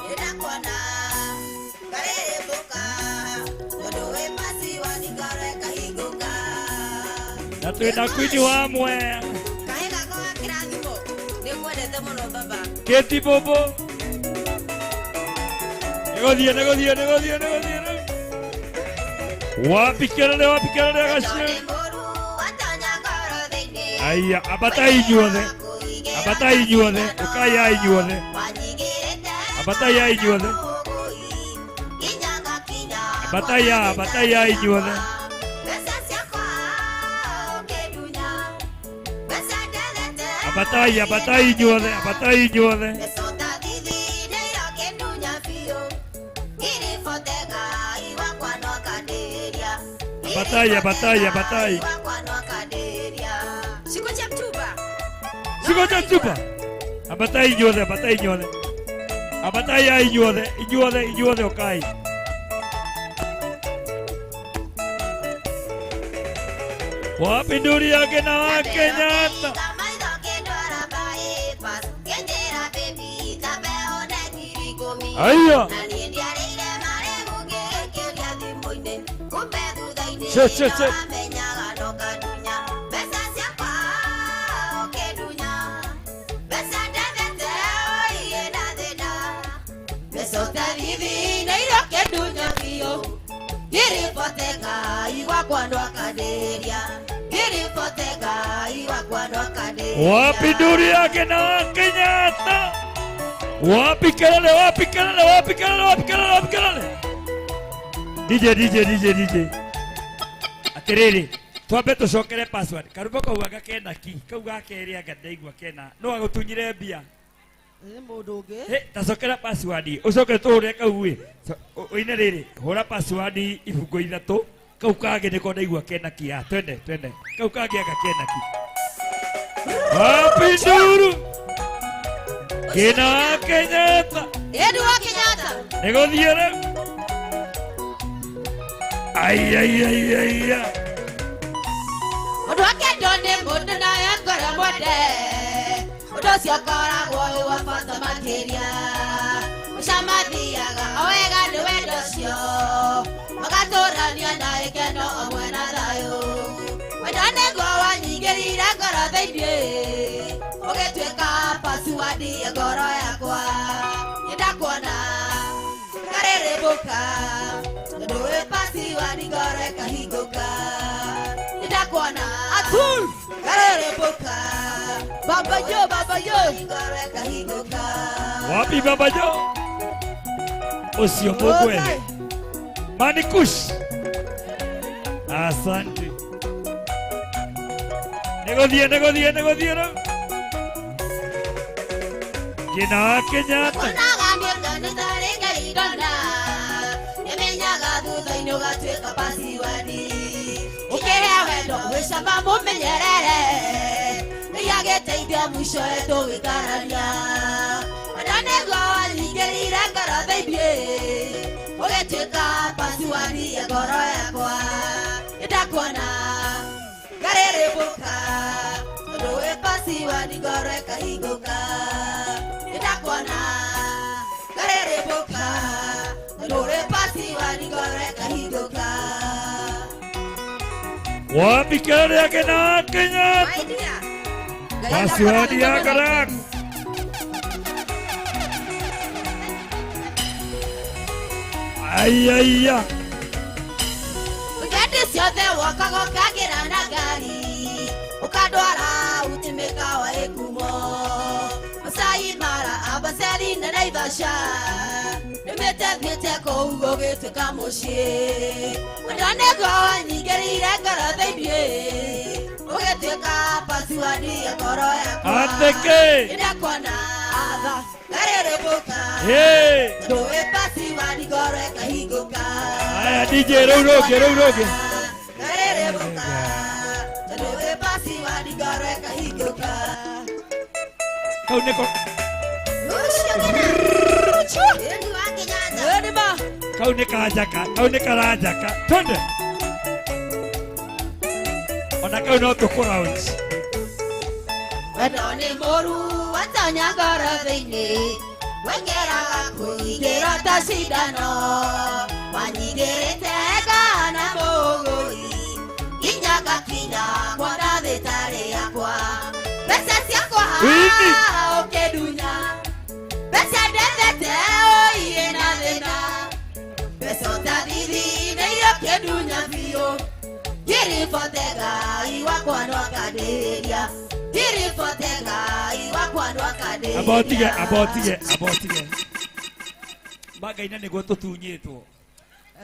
twĩna kwini wa Mwea. Kahe gakwa ga kĩrathimo nĩngwendete mũno baba. Keti bobo. Nĩgũthiĩ nĩgũthiĩ nĩgũthiĩ nĩgũthiĩ rĩu. Wapi kelele wapi kelele gacio. Aya, abatai inyuothe. Abatai inyuothe, ũkai ai inyuothe. Abatai ai inyuothe. Abatai a, abatai ai inyuothe. Abatai, abatai inyuothe, abatai inyuothe. Abatai, abatai, abatai. Siko cha chupa. Abatai inyuothe, abatai inyuothe. Abatai ai inyuothe, inyuothe, inyuothe ũkai. Wapi nduri yake na wa Kenyatta? Aya. Che che che. Wapi nduri yake na wa Kenyatta? Wapi kelele, wapi kelele, wapi kelele, wapi kelele, wapi kelele? DJ DJ DJ DJ. Atiriri, twambe tucokere password. Karumbo kau anga kena ki, kau ga keri anga ndaigua kena. No agutunyire mbia. Nĩ mũndũ ũngĩ. He, tacokera password. Ucoke tuhure kau ĩ. Ũine rĩrĩ, hũra password ibungo ithatũ. Kau kangĩ nĩko ndaigua kena ki. Ah, twende, twende. Kau kangĩ anga kena ki. Wapi nduru? Kina wa Kenyatta. Edu wa Kenyatta. Nĩgũthiĩ rĩu. Ai ai ai ai ai. Mũndũ akendwo nĩ mũndũ nawe ngoro mwende. Ũndũ ũcio ũkoragwo wĩ wa bata makĩria. Mũcamathiaga o wega nĩ wendo ũcio. Magatũrania na gĩkeno hamwe na thayũ. Wendo nĩguo wanyingĩrire ngoro thĩinĩ. Ũgĩtuĩka password ya ngoro yakwa. Nĩndakuona ngarĩrĩmbũka. Tondũ wĩ password ngoro ĩkahingũka. Nĩndakuona Atul ngarĩrĩmbũka. Baba yo, baba yo. Ngoro ĩkahingũka. Wapi baba yo? Ũcio mũgwethe. Manikush. Asante. Nĩgũthiĩ nĩgũthiĩ nĩgũthiĩ rĩu. Kina wa Kenyatta. Onaga mĩaka tarĩ Ngai ndona. Nĩmenyaga thutha-inĩ ũgatuĩka password. Ũkĩrĩa wendo gwĩcama mũmenyerere. Ngai agĩteithia mũico tũgĩkarania. Wendo nĩguo wanyingĩrire ngoro thĩinĩ. Ũgĩtuĩka password ya ngoro yakwa. Nĩndakuona ngarĩrĩmbũka. Tondũ wĩ password ngoro ĩkahingũka. Nĩndakuona ngarĩrĩmbũka. Tondũ wĩ password ngoro ĩkahingũka. Wapi kelele yake na wa Kenyatta? Password ya ngoro yaku. Ai ai ai. Wikendi ciothe wokaga ũkagĩra na ngari. Ũkandwara uti mĩkawa ĩkumo. Masai Mara, Amboseli na Naivasha. Nĩmĩte thiĩte kũu gũgĩtuĩka mũciĩ. Wendo nĩguo wanyingĩrire ngoro thĩinĩ. Ũgĩtuĩka password ya ngoro yakwa. Ateke. Nĩndakuona ngarĩrĩmbũka. Hey. Tondũ wĩ password ngoro ĩkahingũka. Aya DJ rĩu rũngĩ rĩu rũngĩ. Ngarĩrĩmbũka. Tondũ wĩ password ngoro ĩkahingũka. Kau nĩko kau nĩ kanjaka, kau nĩ karanjaka. Twende. Ona kau no tũkũraunch. Wendo nĩ mũru watonya ngoro thĩinĩ. Wengeraga kũingĩra ta cindano. Wanyingĩrĩte kana mũgũi. Nginya ngakinya kuona Wini. Ũkĩndunya mbeca ndethete ũiĩ na thĩna mbeca ũtathithi nĩ irio kĩndunya biũ ngiribote Ngai wakwa no akandĩhĩria ngiribote Ngai wakwa no akandĩhĩria. Amba ũtige, amba ũtige, amba ũtige. Mangaina nĩguo tũtunyĩtwo.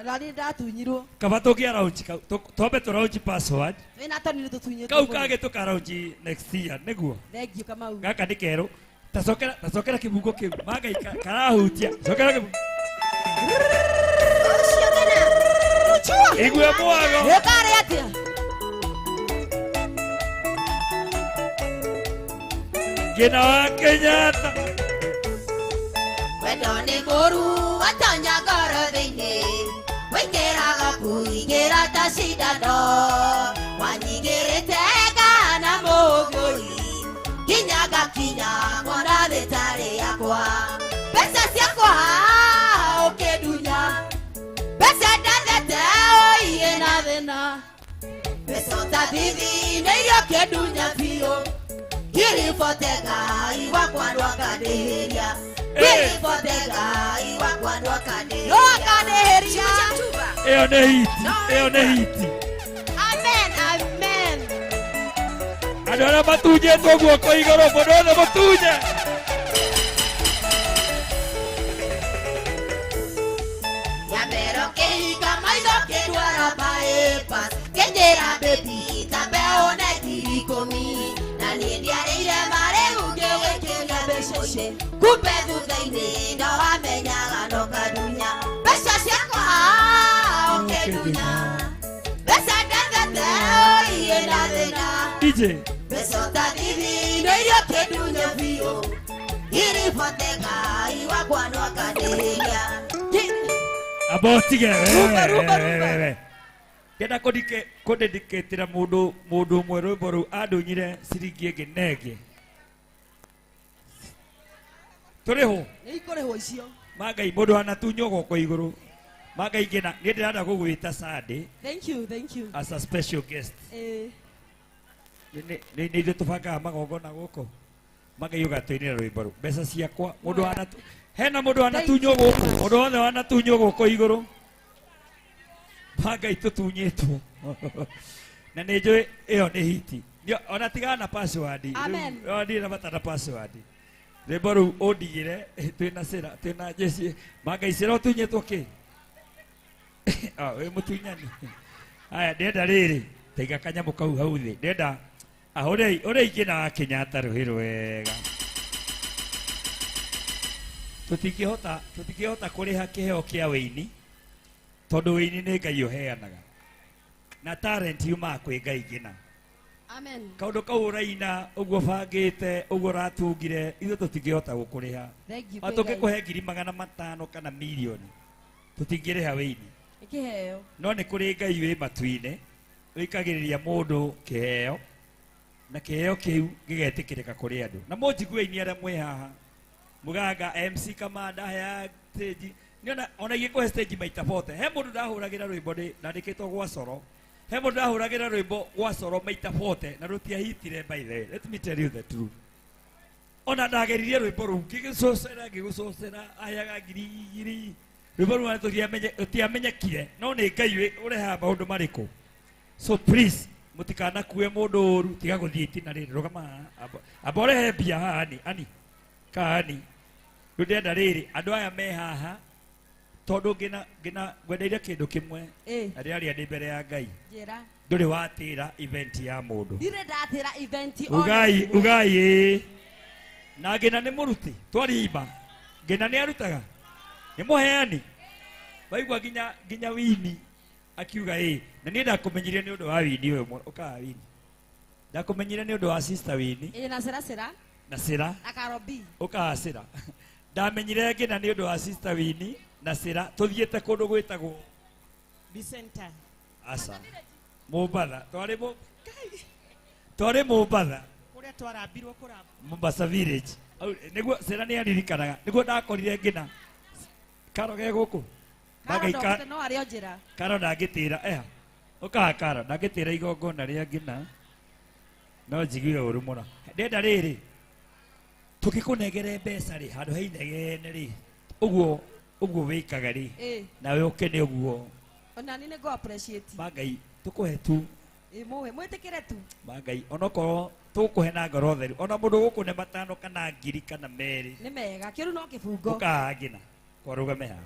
Na niĩ ndatunyirwo. Kaba tũngĩa launch kau twambe tũ launch password. Twĩna Tony nĩ tũtunyĩtwo. Kau kangĩ tũka launch next year nĩguo. Thank you Kamau. Gaka nĩ kerũ. Tacokera tacokera kĩbungo kĩu. Mangai karahutia. Cokera kĩbungo. Igua mwago. Ĩkarĩ atĩa? Ngina wa Kenyatta. Wendo nĩ mũru watonya ngoro thĩinĩ wĩingĩraga kũingĩra ta cindano wanyingĩrĩte kana mũgũri nginya ngakinya kuona thĩtarĩ yakwa mbeca ciakwa ũkĩndunya mbeca ndathete ũiĩ na thĩna mbeca ũtathithi nĩ irio kĩndunya biũ ngiribote Ngai wakwa no akandĩhĩria ngiribote Ngai wakwa no akandĩhĩria. Ĩyo nĩ hiti, ĩyo nĩ hiti. Amen, amen. Andũ arĩa matunyĩtwo guoko igũrũ, mũndũ wothe mũtunye. Nyambero kĩhinga maitho kĩndwara bypass kĩnjĩra baby ta mbeũ na ngiri ikũmi na niĩ ndiarĩire marĩgu ngĩgwĩkĩria mbeca-inĩ kumbe thutha-inĩ no wamenyaga no kandunya mbeca ciakwa ũkĩndunya mbeca ndathete ũiĩ na thĩna DJ. mbeca ũtathithi nĩ irio kĩndunya biũ ngiribote Ngai wakwa no akandĩhĩria. Amba ũtige. Rumba, rumba, rumba. Ndĩrenda kũdedicatĩra mũndũ ũmwe rwĩmbo rũu andunyire ciringi ĩngĩ na ĩngĩ. Tũrĩhwo. Nĩ ikũrĩhwo icio. Mangai mũndũ anatunywo guoko igũrũ. Mangai ngĩna niĩ ndĩrenda gũgwĩta Sunday. Thank you, thank you. As a special guest. Nĩ ithuĩ tũbangaga magongona gũkũ. Mangai ũgatũinĩra rwĩmbo rũu. Mbeca ciakwa mũndũ anatu hena mũndũ anatunywo gũkũ. Mũndũ wothe wanatunywo guoko igũrũ. Mangai tũtunyĩtwo. Na nĩ njũĩ ĩyo nĩ hiti. Ona tigana na password. Amen. Rĩu ndirĩ na bata na password. Rwĩmbo rũu ũndigĩre twĩna cĩra twĩna jeci. Mangai cĩra ũtunyĩtwo kĩ? Ah, wĩ mũtunyani. Aya ndĩrenda rĩrĩ taiga kanyamũ kau hau thĩ. Ndĩrenda ahũrei ũrĩa ingĩ na Kenyatta rũhĩ rwega. Tũtingĩhota kũrĩha kĩheo kĩa wĩini tondũ wĩini nĩ Ngai ũheanaga na talent yumaga kwĩ Ngai ngina. Amen. Kaũndũ kau ũraina ũguo bangĩte ũguo ũratungire ithuĩ tũtingĩhota gũkũrĩha. Thank you. O tũngĩkũhe 500,000 kana mirioni tũtingĩrĩha wĩini. Kĩheo. No nĩ kũrĩ Ngai wĩ matu-inĩ wĩkagĩrĩria mũndũ kĩheo na kĩheo kĩu gĩgetĩkĩrĩka kũrĩ andũ. Na mũnjigue inyuĩ arĩa mwĩ haha Muganga MC Kamanda hea stage niona ona igĩkũhe stage maita bote. He mũndũ ndahũragĩra rwĩmbo ndandĩkĩtwo gwa coro. He mũndũ ndahũragĩra rwĩmbo gwa coro maita bote na rũtiahitire by the way. Let me tell you the truth. Ona ndageririe rwĩmbo rũu ngĩgĩcocera ngĩgũcocera aheaga 2,000 rwĩmbo rũu rũtiamenyekire no nĩ Ngai ũrehaga maũndũ marĩkũ. So please mũtikanakue mũndũ ũru tiga gũthiĩ itina rĩrĩ rũgama haha amba ũrehe mbia haha ani ani kaani rĩu ndĩrenda rĩrĩ andũ aya me haha tondũ ngĩna ngwendeire kĩndũ kĩmwe na ndĩraria ndĩ mbere ya Ngai. Njĩra. Ndũrĩ watĩra event ya mũndũ. Ndirĩ ndatĩra event Ugai ugai ĩĩ. Na ngĩna nĩ mũruti twarimba ngĩna nĩ arutaga nĩ mũheani waigua nginya wini akiuga ĩĩ na niĩ ndakũmenyire nĩ ũndũ wa wini ũyũ ũkaga wini ndakũmenyire nĩ ũndũ wa sister wini Ĩĩ na cĩra cĩra na cĩra na Karobi ũkaga cĩra ndamenyire ngĩna nĩ ũndũ wa sister wini na cĩra tũthiĩte kũndũ gwĩtagwo Bicenta aca Mombatha twarĩ Mombatha kũrĩa twarambirwo kũramba Mombasa village nĩguo cĩra nĩ aririkanaga nĩguo ndakorire ngĩna Karo ge gũkũ Karo no arĩ o njĩra Karo ndangĩtĩra eha ũkaga Karo ndangĩtĩra igongona rĩa ngĩna no njigue ũru mũno ndĩrenda rĩrĩ Tũgĩkũnengere mbeca rĩ handũ ha inegene rĩ ũguo ũguo wĩkaga rĩ Ĩ. nawe ũkene ũguo Ona ni nĩngũ appreciate. Ma Ngai tũkũhe tu. Ĩ mũhe mwĩtĩkĩre tu. Ma Ngai onokorwo tũgũkũhe na ngoro theru ona mũndũ gũkũne 5 kana 1000 kana 2 Nĩ mega kĩru no kĩbungo. Ũkahaha ngina kwarũgame haha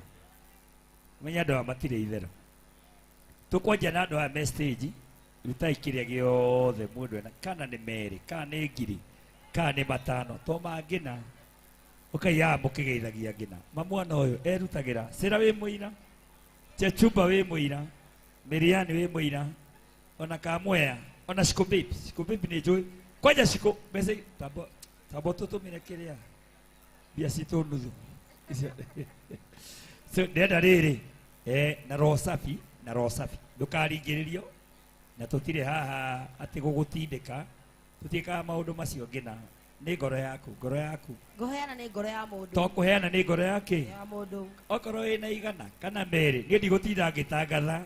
menya andũ aya matirĩ itherũ. Tũkwanjia na andũ aya me stage rutai kĩrĩa gĩothe mũndũ ena kana nĩ 2 kana nĩ 1000 kana nĩ 5 to mangĩna ũkaiyaga mũkĩgeithagia ngina. Ma mwana ũyũ erutagĩra Sera wĩ mũira, Chechumba wĩ mũira, Miriani wĩ mũira, ona Kamwea, ona Shiko Babe. Shiko Babe nĩ njũĩ kwanja Shiko mbeca tambo tambo tũtũmĩre kĩrĩa mbia citũ nuthu. So ndĩrenda rĩrĩ na roho safi, na roho safi ndũkaringĩrĩrio na tũtirĩ haha atĩ gũgũtindĩka tũtiĩkaga maũndũ macio ngina nĩ ngoro yaku, ngoro yaku. Ngũheana nĩ ngoro ya mũndũ. To kũheana nĩ ngoro yake. Ya mũndũ. Okorwo wĩna 100 kana 2 niĩ ndigũtinda ngĩtangatha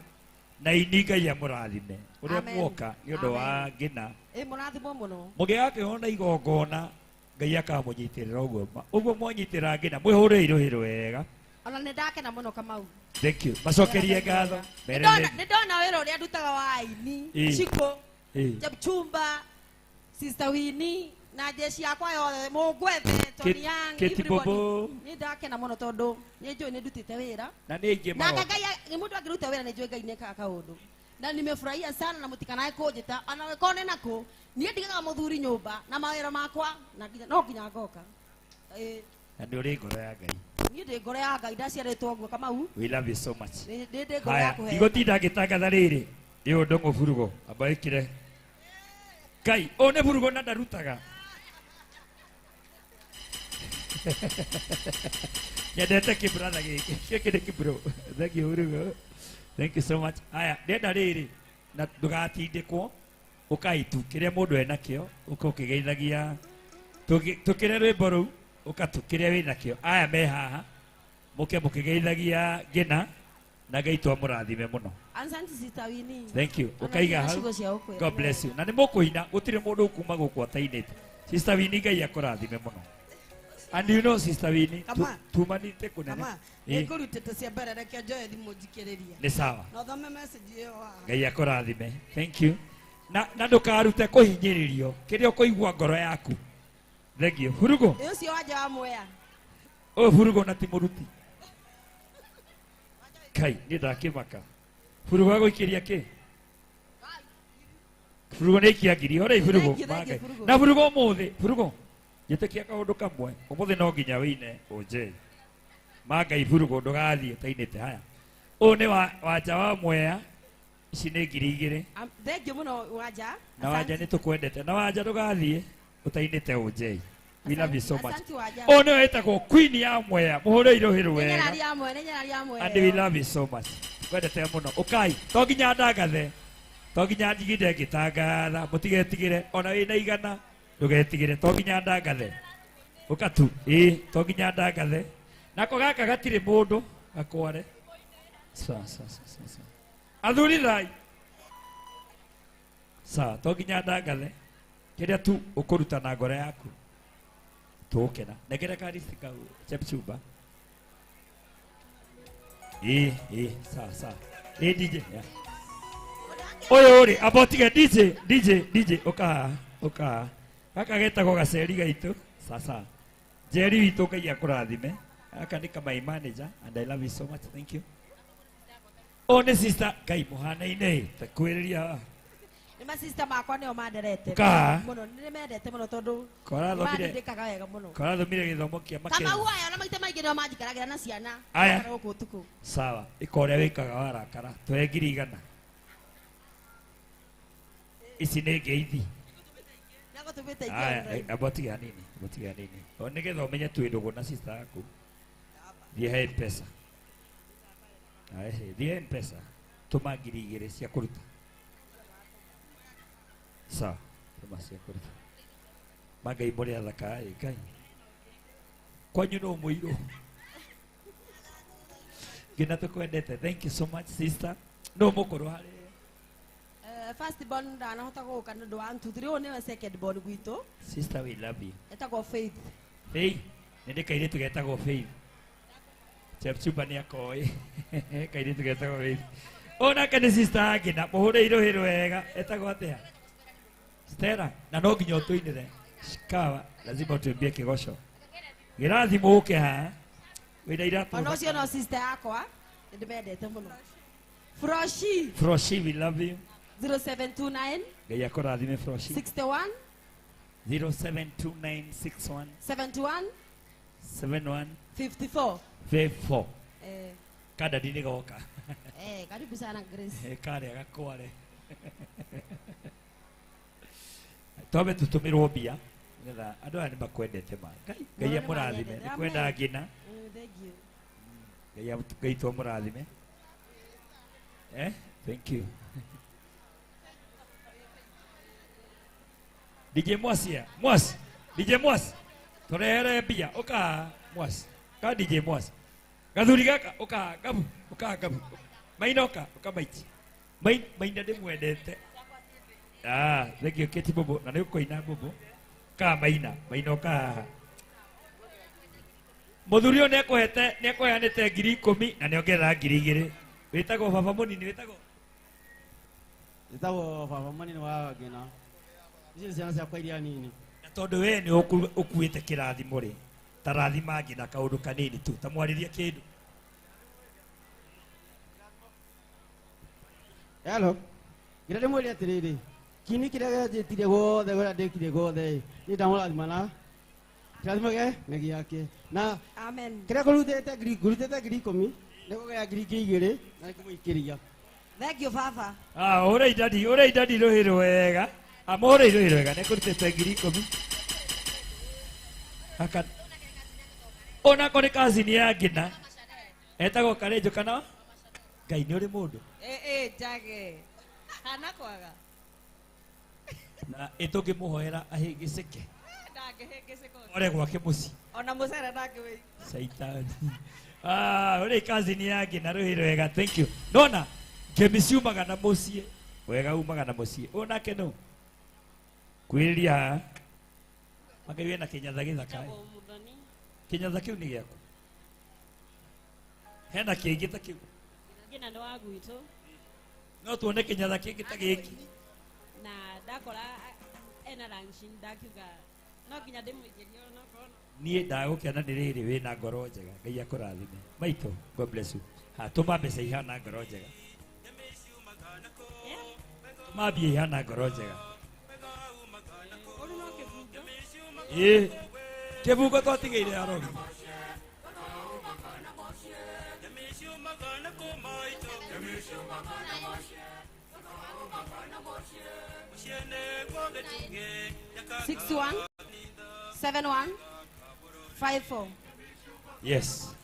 na ini Ngai amũrathime ũrĩa Amen. muoka nĩ ũndũ wa Amen. ngina. Ĩ mũrathimwo mũno. Mũngĩgakĩona igongona Ngai akamũnyitĩrĩra ũguo ũguo mwanyitĩrĩra ngina mwĩhũrĩre irũhĩ wega. Ona nĩ ndakena mũno Kamau. Thank you. Macokerie ngatho. Nĩ ndona wĩra ũrĩa ndutaga wa aini. Shiko, Chepchumba, Sister Winnie na jeshi yakwa yothe mũngwethe Tony Young, Kate everybody. Bobo. Nĩ ndakena mũno tondũ nĩ njũĩ nĩ ndutĩte wĩra. Na nĩ ingĩ Na magoka. Ngai nĩ mũndũ angĩruta wĩra nĩ njũĩ Ngai nĩekaga kaũndũ. Na nimefurahia sana na mũtikanae kũnjĩta ona ũngĩkorwo nĩ nakũ niĩ ndigaga mũthuri nyũmba na mawĩra makwa na nginya no nginya ngoka. Na nĩ ũrĩ ngoro ya Ngai. Niĩ ndĩ ngoro ya Ngai ndaciarĩtwo ũguo Kamau. We love you so much. Nĩ ndĩ ngoro ya Haya, kũheo. ndigũtinda ngĩtangatha rĩrĩ nĩ ũndũ mũburugo amba ĩkĩre Ngai ũyũ nĩ burugo na ndarutaga. Nyendete kĩbrother gĩkĩ. Gĩkĩ nĩ kĩbro. Thank you burugo. Thank you so much. Haya, ndĩrenda rĩrĩ na ndũgatindĩkwo ũkai tu kĩrĩa mũndũ enakĩo ũka ũkĩgeithagia tũkĩre rwĩmbo rũu ũka tu kĩrĩa wĩnakĩo. Aya me haha mũke mũkĩgeithagia ngina na Ngai twamũrathime mũno. Asante Sister Winnie. Thank you. Ona Ũkaiga nginya hau. ciugo cia gũkwĩra. God bless you. Na nĩ mũkũina gũtirĩ mũndũ ũkuma gũkũ atainĩte. Sister Winnie Ngai akũrathime mũno. And you know Sister Winnie, Kama. tumanĩte kũnene. Kama, Ĩ. nĩngũrutĩte cia mbere reke njoe thimũ njikĩrĩrie. Nĩ sawa. Na ũthome message ĩyo haha. Ngai akũrathime. Thank you. Na ndũkarute kũhinyĩrĩrio kĩrĩa ũkũigua ngoro yaku. Thank you. Hurugo. Ĩ ũcio wanja wa Mwea. Ũyũ hurugo na ti mũruti. Kai, nĩ ndakĩmaka. Hurugo agũikĩria kĩ? Hurugo nĩ ikia ngiri. Horei hurugo. Thank you, thank you, Mangai. Hurugo. Na hurugo ũmũthĩ, hurugo. Njĩtĩkia kaũndũ kamwe. Ũmũthĩ no nginya wĩine ũnjĩre. Mangai hurugo ndũgathiĩ ũtainĩte haya. Ũyũ nĩ wanja wa Mwea. Ici nĩ 2000. Thank you mũno wanja. Na wanja nĩ tũkwendete. Na wanja ndũgathiĩ ũtainĩte ũnjĩre. We love you so much. Asante wanja. Ũyũ nĩwe wĩtagwo Queen ya Mwea. Mũhũre irũhĩ Nĩ rwega. nyarari ya Mwea, nĩ nyarari ya Mwea. And we love you so much. Twendete mũno. Ũkai, to nginya ndangathe. To nginya njiginde ngĩtangatha. Mũtigetigĩre ona wĩna 100 ndũgetigĩre to nginya ndangathe. Ũka tu. Ĩ, to nginya ndangathe. Nako gaka gatirĩ mũndũ gakware. Sawa, sawa, sawa, sawa, sawa. Athuri thai. Sawa, to nginya ndangathe. Kĩrĩa tu ũkũruta na ngoro yaku. Tũgũkena. Nengera karisi kau Chepchumba. Ĩ, ĩ, sawa, sawa. Ĩ, DJ. Yeah. Ũyũ rĩ, amba ũtige DJ, DJ, DJ, ũka haha, ũka haha. Gaka getagwo gaceri gaitũ. Sasa. Njeri witũ Ngai akũrathime. Gaka nĩ ka my manager and I love you so much. Thank you. Ũyũ nĩ sister Ngai mũhanaine ta kwĩrĩria haha. Nĩ ma sister makwa nĩo manderete. Ũka. Mũno, nĩ mendete mũno tondũ Korathomire. nĩmandindĩkaga wega mũno. Korathomire gĩthomo kĩa Makeni. Kamau aya na maita maingĩ nĩo manjikaragĩra na ciana. Aya. Gũkũ ũtukũ. Sawa, ĩka ũrĩa wĩkaga warakara. Tũhe 100,000. Ici nĩ ngeithi. Nĩagũtũmĩte ingĩ Aya, online. amba ũtige hanini, amba ũtige hanini. O nĩgetha ũmenye twĩ ndũgũ na sister yaku. Thiĩ he M-Pesa. Aya, thiĩ he M-Pesa. Tũma 2000 cia kũruta. Sawa, tũma cia kũruta. Mangai mũrĩ athaka ĩ Ngai. Kwanyu no mũirũ. Ngina tũkwendete. Thank you so much sister. No mũkũrũ harĩ. First born ndanahota gũka nĩ ũndũ wa ntuthuri. Ũyũ nĩwe second born gwitũ. Sister, we love you. Etagwo Faith. Faith nĩ ndĩ kairĩtu getagwo Faith. Chepchumba nĩ akoĩ kairĩtu getagwo Faith. Onake nĩ sister yake na mũhũre irũhĩ rwega etagwo atĩa? Stella, na no nginya ũtũinĩre shikawa, lazima utuimbie kĩgoco. Gĩrathimo ũke haha wĩna iratũ. Ona ũcio no sister yakwa nĩ ndĩmendete mũno. Froshi. Froshi, we love you. 0729 Ngai akũrathime Froshi. 61 072961 71 71 54. 54. Eh, Kandadi nĩ goka. eh, karibu sana Grace. Karĩa gakware. Twambe tũtũmĩrwo mbia nĩgetha andũ aya nĩ makwendete ma. Ngai Ngai amũrathime. Nĩ kwenda ngina. Thank you. Ngai Ngai tu amũrathime. Eh? Thank you. DJ Mwasia, Mwas, DJ Mwas. Turehere mbia, ũka Mwas. Ka DJ Mwas. Gathuri gaka ũka gabu, ũka gabu. Maina ũka, ũka maiti. Maina ndĩmwendete. Ah, thank you Keti Bobo, na nĩ ũkũina Bobo. Ka maina, maina ũka haha. Mũthuri ũyũ nĩekũhete, nĩekũheanĩte 10,000 na nĩongerera 2,000. Wĩtagwo baba mũnini, wĩtagwo? Wĩtagwo baba mũnini wa Ngina. Ici nĩ ciana ciakwa iria nini. Na tondũ we nĩ ũkuĩte kĩrathimo rĩ, ta rathima Ngina kaũndũ kanini tu, ta mwarĩrie kĩndũ. Hello. Ngina ndĩmwĩre atĩrĩrĩ, kini kĩrĩa gĩanjĩtire guothe ũrĩa ndĩkire guothe, niĩ ndamũrathima na kĩrathimo gĩ nĩ gĩake. Na amen. Kĩrĩa ngũrutĩte ngũrutĩte 10,000, nĩngũgĩa 2,000 na nĩngũmũikĩria. Thank you baba. Ah, ũrĩa idadi, ũrĩa idadi rũhĩ rwega. Amore rũhĩ rwega, nĩngũrutĩte 10,000. Haka. Onako nĩ cousin ya Ngina. Etagwo Karenjo kana? Ngai nĩ ũrĩ mũndũ. Eh eh njage. Kana kwaga. Na ĩtũngĩmũhoera ahĩngĩcĩke. Ndangĩhĩngĩcĩka. Ore gwake mũciĩ. Ona mũcere ndangĩwĩigua. Shaitani. Ah, ũrĩ cousin ya Ngina rũhĩ rwega. Thank you. Nona, ngemi ciumaga na mũciĩ. Wega umaga na mũciĩ. Ũyũ nake nũ? Kwĩrĩria haha. Magai wĩna kĩnyatha gĩthaka. Kĩnyatha kĩu nĩ gĩaku. Hena kĩngĩ ta kĩu. Ngina nĩ wa gwitũ. No tuone kĩnyatha kĩngĩ ta gĩkĩ. Na ndakora ena rangi ndakiuga no nginya ndĩmũikĩrie onokorwo. Niĩ ndagũkena nĩ rĩrĩ wĩna ngoro njega. Ngai akũrathime. Maitũ, God bless you. Ha, tũma mbeca ihana ngoro njega. Tũma mbia ihana ngoro njega. Ĩ, kĩbungo twatigĩire arogi. 61 71 54. Yes.